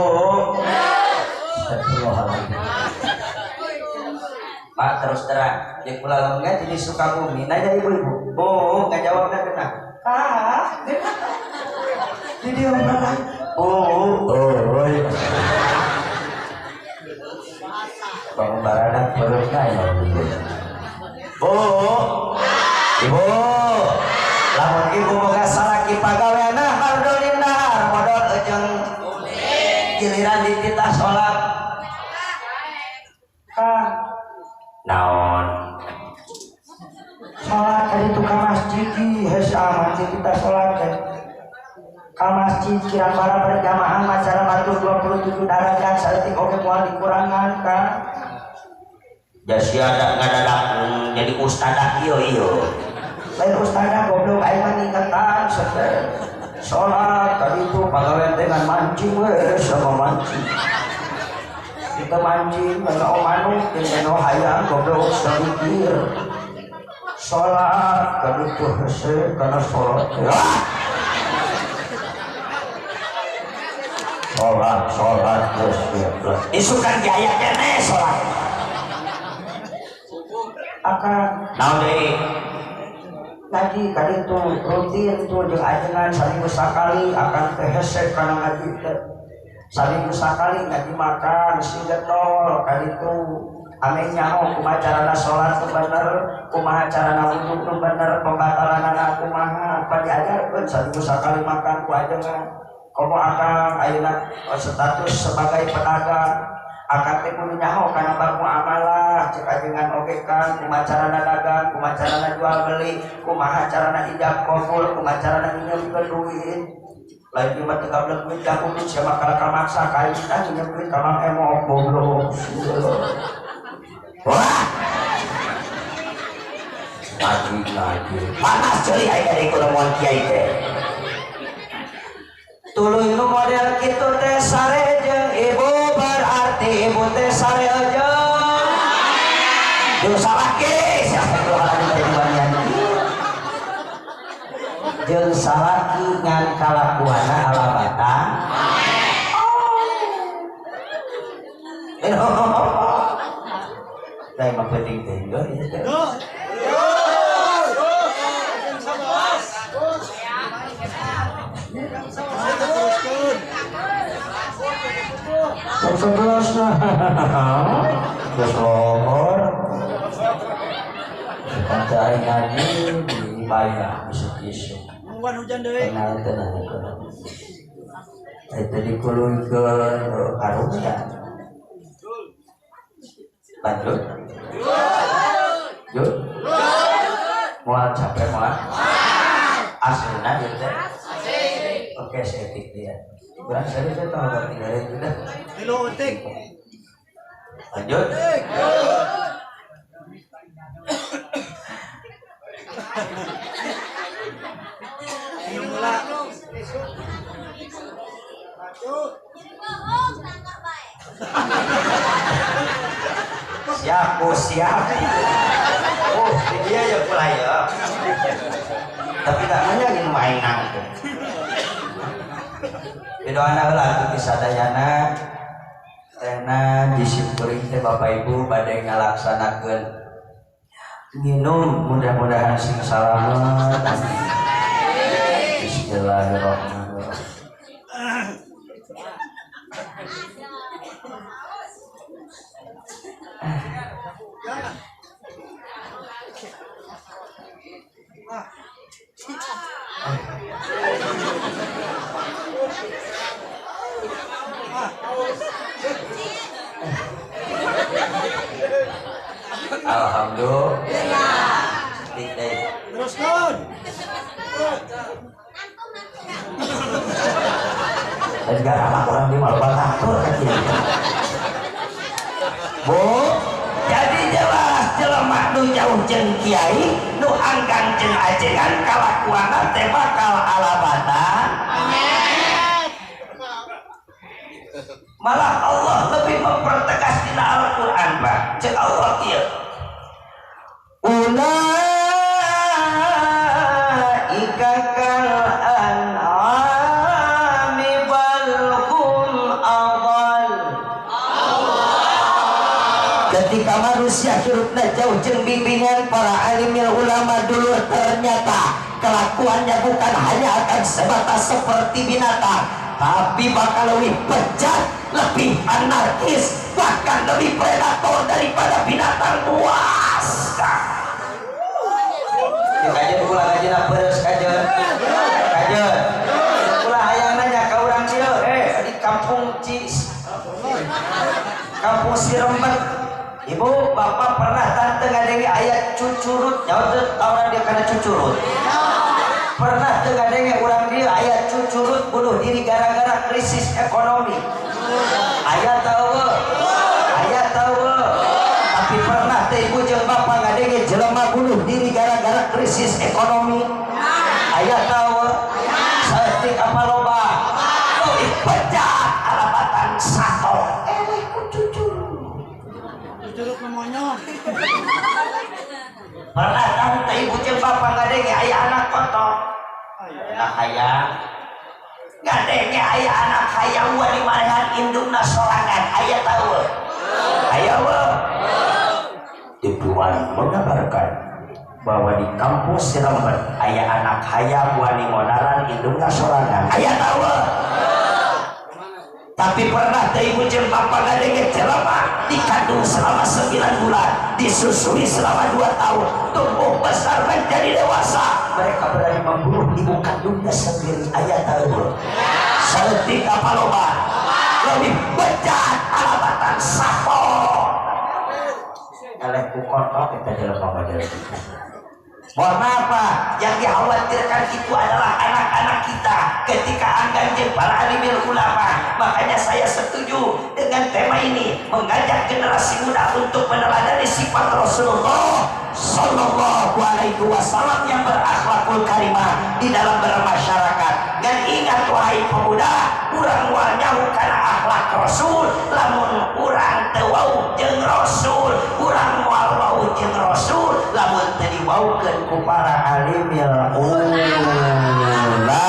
Pak terus terang, di pulau lemnya jadi Sukabumi. Nanya ibu-ibu, bu, nggak jawabnya kena. Ah, jadi orang bu, oh, Bang Barada perutnya ya. Bu, ibu, lamun ibu boga salaki pagaweana hardolin dahar modol jeung giliran dititah salat. Kang, naon? Salat ka ditu ka masjid hese amat kita salat teh. Ka masjid kira para berjamaah macara batur 27 derajat saeutik oge moal dikurangan Kang. Jasiada ngadadak jadi ustadah ieu ieu. Lain ustadah goblok aing mah ngingetan saudara. Salat tadi itu pagawean teh ngan mancing we sama mancing. Kita mancing kana manuk jeung kana hayang goblok samikir. Salat tadi itu hese kana salat. Salat salat geus geus. Isukan gaya keneh salat. Akan naon deui ngaji kali itu rutin tuh jeung ajengan saminggu sakali akan teh hese kana ngaji teh saminggu sakali ngaji makan sing getol kali itu ame nyaho kumaha carana salat nu bener kumaha carana wudu nu bener pembatalanana kumaha pan diajarkeun saminggu sakali makan ku ajengan komo akang ayeuna status sebagai pedagang akan teh kudu nyaho kana bab muamalah cek ajengan oge kan kumaha carana dagang kumaha carana jual beli kumaha carana ijab qabul kumaha carana nginjemkeun duit lain mah teu gablek duit ka kudu sia mah kalakal maksa ka aing tah nginjem duit ka Mang Emok goblok wah ngaji ngaji panas ceuli aing dari kunemuan kiai teh tuluy nu model kitu teh sare jeung ibu berarti ibu teh sare jeung jeung salaki jeung salaki ngan kalakuanna alabatan oh lain mah penting teh jam 11 geus longor kanca aing ngaji dibayar isuk-isuk nungguan hujan deui kenal teh eta dikuluykeun karunya lanjut lanjut moal capek moal aslina ieu teh oke setik dia kurang serius saya tahu gak tinggalin sudah. Lanjut. Siap, oh siap. Oh, dia ya pula ya. Tapi tak nanya gini mainan tuh. Doana heula atuh sadayana tena disimkuring teh Bapak Ibu bade ngalaksanakeun nginum mudah-mudahan sing salamet. Bismillahirrahmanirrahim. Alhamdulillah. Teruskan. Dan gak lama orang di malah atur kecil. Bu, jadi jelas jelema nu jauh jeung kiai, nu angkang jeung ajengan kalakuanna teh bakal alabatan. Malah Allah lebih mempertegas dina Al-Qur'an, Pak. Cek Allah ieu. Ulaika kal an'ami bal hum adall. Ketika manusia hirupna jauh jeung bimbingan para alimil ulama dulu, ternyata kelakuannya bukan hanya akan sebatas seperti binatang, tapi bakal lebih bejat, lebih anarkis, bahkan lebih predator daripada binatang buas. Kajian ulah kajian peres kajian kajian ulah hayang nanya ka urang dieu di kampung Cis, kampung Sirembet, ibu bapak pernah tante ngadenge ayat cucurut nyawa teu tau dia kana cucurut? Pernah teu ngadenge urang dieu ayat cucurut bunuh diri gara-gara krisis ekonomi? Aya teu? Aya teu? Tapi pernah teh ibu jeung bapak ngadenge jelema bunuh diri gara-gara krisis ekonomi? Aya tahu? Saeutik apa loba? Leuwih bejat alabatan sato. Eleh ku cucu. Curug monyong. Pernah tahu teh ibu jeung bapak ngadenge aya anak kotok? Anak hayang. Ngadenge aya anak hayang wani malehan indungna sorangan. Aya tahu? Aya we. Tujuan mengabarkan bahwa di kampus Sirembet aya anak hayang wani ngonaran indungna sorangan. Aya tahu? Tapi pernah teh ibu jeung bapak ngadenge jelema dikandung selama 9 bulan, disusui selama 2 tahun, tumbuh besar menjadi dewasa, mereka berani membunuh ibu kandungnya sendiri. Aya tahu? Saeutik apa loba? Lebih bejat alabatan sapo. Eleh ku kotok kita jelema model kita. Mohon maaf Pak, yang dikhawatirkan itu adalah anak-anak kita ketika anggan jeung para alimil ulama. Makanya saya setuju dengan tema ini, mengajak generasi muda untuk meneladani sifat Rasulullah Sallallahu Alaihi Wasallam yang berakhlakul karimah di dalam bermasyarakat. Dan ingat wahai pemuda, urang moal nyaho kana akhlak Rasul, lamun urang teu wau jeung Rasul, urang moal wau jeung Rasul, lamun teu diwaukeun ku para alimil ulama.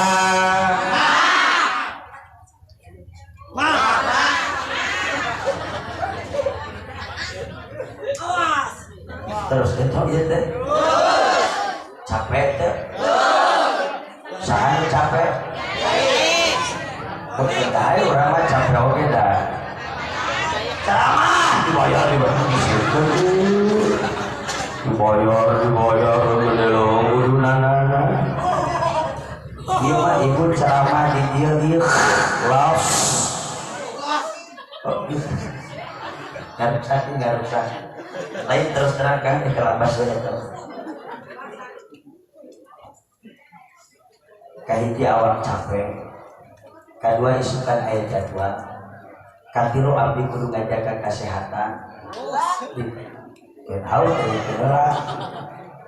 Terus itu ieu teh. Capek teh. Saha nu capek? Kita urang mah capek oge dah. Ceramah dibayar dibayar dibayar dibayar gede loh kudu nanana. Ieu mah ibu ceramah di dieu ieu los. Enggak rusak. Lain terus terang kan di kelabas we terus. Kahiji awak capek. Kadua isukan aya jadwal. Katilu abdi kudu ngajaga kesehatan. Tahu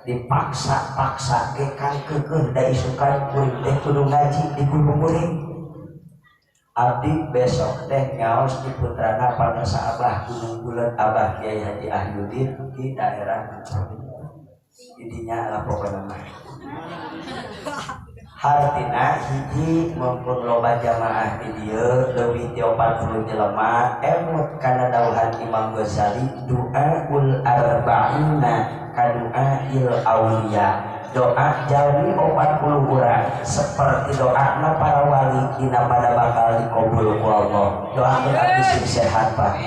dipaksa-paksa ge kang keukeuh da isukan kuring teh kudu ngaji di gunung kuring. Abdi besok teh ngaos di putrana Pangrasa Abah Gunung Bulet Abah Kiai Haji Ahyudin di daerah didinya lah pokona mah. Hartina hiji mumpun loba jamaah di dieu leuwih ti 40 jelema emut kana dawuhan Imam Ghazali du'aul arba'ina ka du'ail auliya. Doa jalmi 40 urang seperti doana para wali dina pada bakal dikabul ku Allah. Doakeun abdi sing sehat Pak,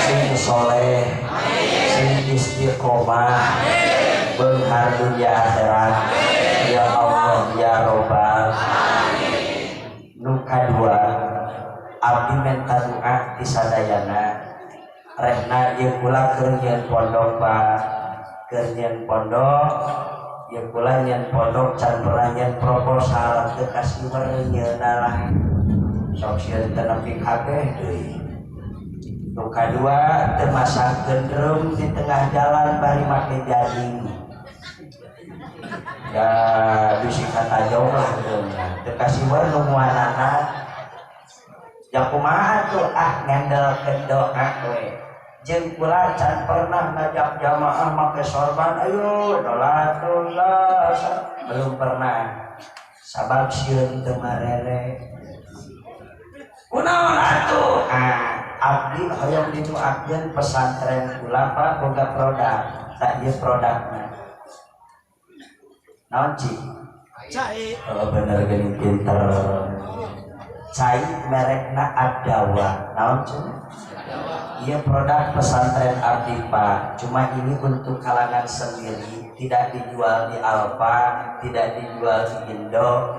sing soleh, sing istiqomah, beunghar dunia akhirat. Ya Allah ya Robbal. Nu kadua abdi menta doa ti sadayana rehna ieu kula keur nyieun pondok Pak, keur nyieun pondok ieu kula nyieun pondok can pernah nyieun proposal teu kasiwer nyieunna lah sok sieun teu nepi kabeh deui. Nu kadua teu masangkeun drum di tengah jalan bari make jaring. Ya bisi kata jauh lah teu kasiwer nu muanana. Ya kumaha tuh ah ngandelkeun doa we. Jeung kula can pernah ngajak jamaah make sorban ayo sholatullah, belum pernah. Sabab sieun teu marere. Kunaon atuh? Ah, abdi hoyong didoakeun pesantren kula Pak boga produk. Tak ieu produkna. Naon Ci? Cai. Oh bener geuning pinter. Cai merekna Adawa. Naon cenah? Iya produk pesantren abdi Pak, cuma ini untuk kalangan sendiri, tidak dijual di Alfa, tidak dijual di Indo,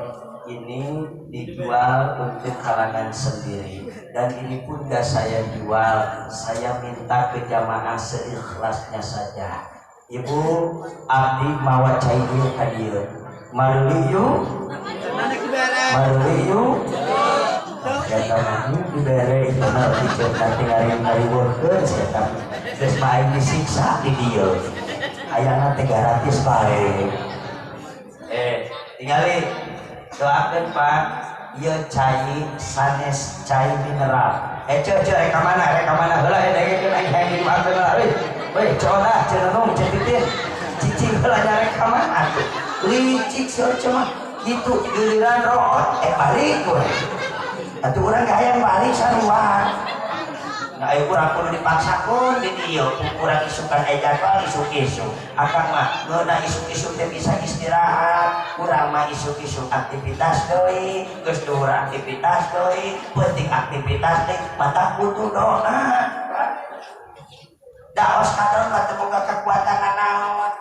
ini dijual untuk kalangan sendiri. Dan ini pun gak saya jual, saya minta ke jamaah seikhlasnya saja. Ibu abdi mawa cai ieu ka dieu. Maruli yuk, maruli yuk. Ya mah dibere itu mah diceuk nanti ngariweuhkeun setan. Geus mah aing disiksa di dieu. Hayangna teh gratis bae. Tingali doakeun Pak, ieu cai sanes cai mineral. Ceu ceu rek ka mana heula dengekeun aing hayang didoakeun heula euy. Euy coda cenung cetitin. Cicing heula nyarek ka mana atuh. Licik si Oce mah kitu giliran root balik we. Atuh urang ge hayang balik sarua. Nah, ayo kurang kudu dipaksakeun di dieu, kurang isukan aya jadwal isuk-isuk. Akang mah ngeunah isuk-isuk teh bisa istirahat, kurang mah isuk-isuk aktivitas deui, geus duhur aktivitas deui, penting aktivitas deui, mata kudu doa. Daos kadon mah teu boga kekuatan nanaon.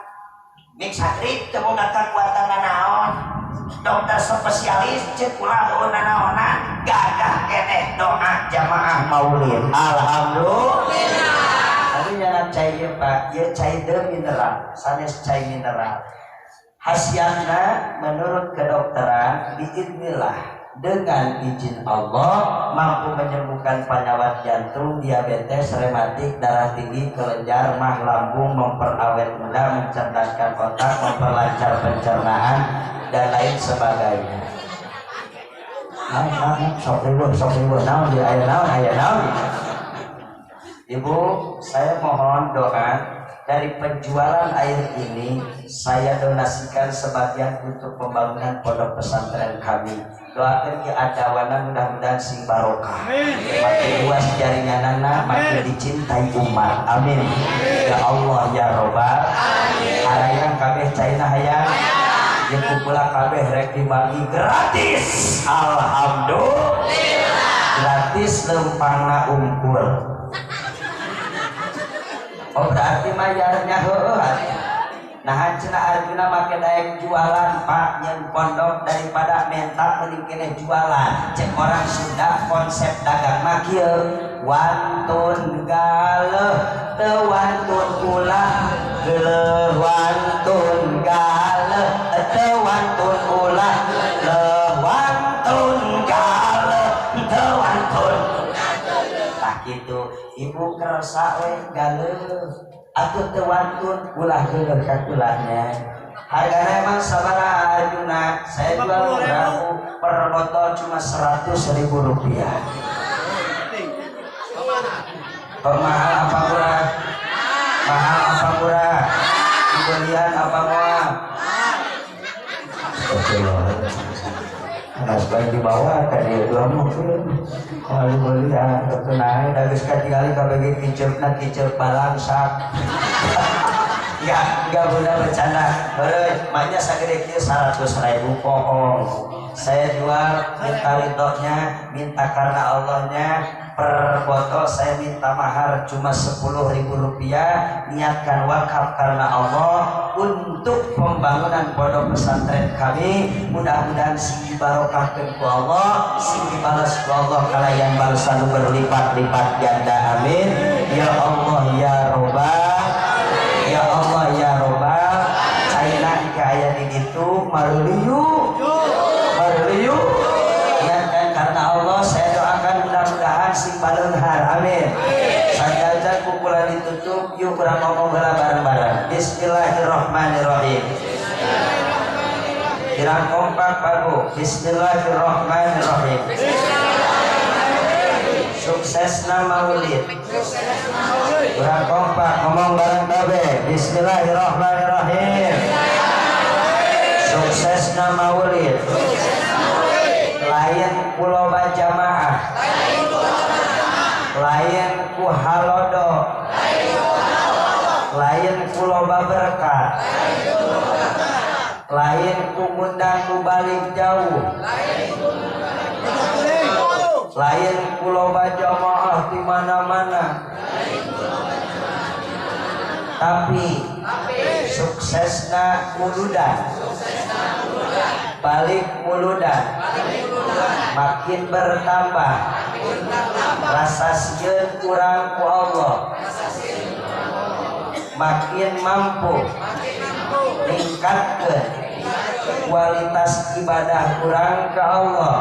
Mik satrik teu boga kekuatan nanaon. Dokter spesialis ceuk ulah eueuh nanaonan, gagah keneh doa jamaah maulid. Alhamdulillah. Aduh nyana cai ieu Pak, ieu cai deui mineral, sanes cai mineral. Khasiatna menurut kedokteran biidznillah dengan izin Allah mampu menyembuhkan penyakit jantung, diabetes, rematik, darah tinggi, kelenjar, mah lambung, memperawet muda, mencerdaskan otak, memperlancar pencernaan, dan lain sebagainya. Nah, sok riweuh, naon di aya naon, aya naon. Ibu, saya mohon doa dari penjualan air ini saya donasikan sebagian untuk pembangunan pondok pesantren kami. Doakan ki adawana mudah-mudahan sing barokah. Makin luas jaringanana, makin dicintai umat. Amin. Ya Allah ya Robbal. Harayang kabeh caina hayang. Jeung kukula kabeh rek dibagi gratis. Alhamdulillah. Gratis lempangna unggul. Oh berarti mayarnya heueuh. Nah cenah Arjuna make daek jualan Pak nyeun pondok daripada menta mending keneh jualan. Cek orang Sunda konsep dagang mah kieu, wantun galeuh teu wantun ulah geuleuh, wantun galeuh teu wantun ulah geuleuh, wantun galeuh teu wantun. Tah kitu ibu kersa we galeuh atuh teu wantun ulah geuleuh kakulahnya. Hargana emang sabaraha Arjuna? Saya jual berapa per botol cuma 100.000 rupiah. Oh, mahal apa murah? Mahal apa murah? Dibelian apa moal? Nah, sebaik dibawa ka dieu dua mungkin. Kalau dibelian teu naik da geus katingali kabeh kiceupna kiceup balangsak. Enggak bunda bercanda. Heueuh, maknya sagede kieu 100.000 bohong. Saya jual minta ridhonya, minta karena Allahnya. Per botol saya minta mahar cuma 10.000 rupiah. Niatkan wakaf karena Allah untuk pembangunan pondok pesantren kami. Mudah-mudahan sing dibarokahkeun ku Allah, sing dibalas ku Allah kalayan balasan berlipat-lipat ganda. Amin. Ya Allah ya Robbal. Ya Allah ya Robbal. Caina ka aya di ditu maruliu. Maruliu. Niatkan karena Allah, saya doakan mudah-mudahan sing baleunghar. Amin. Sajajan kumpulan ditutup, yuk kurang ngomong heula bareng-bareng. Bismillahirrahmanirrahim. Kirang kompak Pak Bu. Bismillahirrahmanirrahim. Suksesna maulid. Kurang kompak ngomong bareng kabeh. Bismillahirrahmanirrahim. Suksesna maulid. Lain kuloba jamaah, lain ku halodo, lain kuloba berkat, lain ku ngundang ku balik jauh, lain kuloba jamaah di mana-mana, tapi suksesna muludan, balik muludan, makin bertambah rasa sieun kurang ku Allah, makin mampu ningkatkeun kualitas ibadah kurang ke Allah.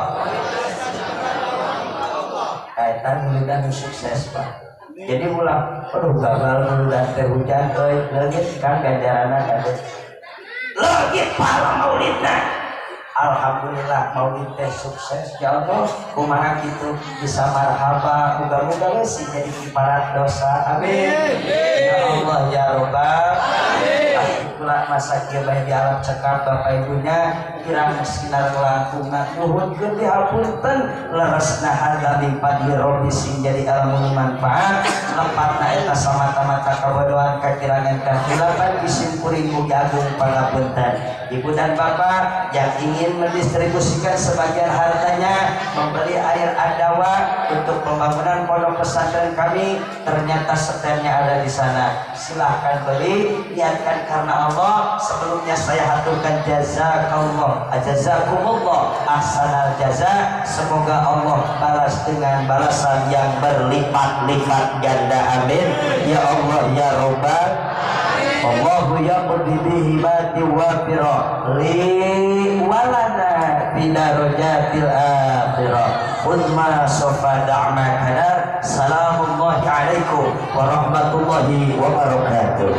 Kaitan muludan sukses Pak. Jadi ulah aduh gagal udah teh hujan euy leungit kan ganjaranna kade. Leungit pahala maulidna. Alhamdulillah maulid teh sukses ya Allah. Kumaha kitu bisa marhaba, muga-muga we sih jadi kiparat dosa. Amin. Ya Allah ya Rabbal alamin. Kula masa kieu bae di alam cekap bapak ibunya kirang sinar langkungna nuhunkeun dihapunten leresna harga mipadi robbi sing jadi ilmu manfaat lempatna eta samata-mata kabodohan kakirangan kahilapan disimpuring mugi agung pangapunten. Ibu dan bapak yang ingin mendistribusikan sebagian hartanya membeli air adawa untuk pembangunan pondok pesantren kami, ternyata setelnya ada di sana, silahkan beli, niatkan karena Allah. Sebelumnya saya haturkan jazakallah, jazakumullah ahsanal jaza, semoga Allah balas dengan balasan yang berlipat-lipat ganda. Amin ya Allah ya Rabbal. Allahu yaqdi bihi bati wafira li walana fi darajatil akhirah. Khudma sofa da'ma kadar. Salamullahi alaikum warahmatullahi wabarakatuh.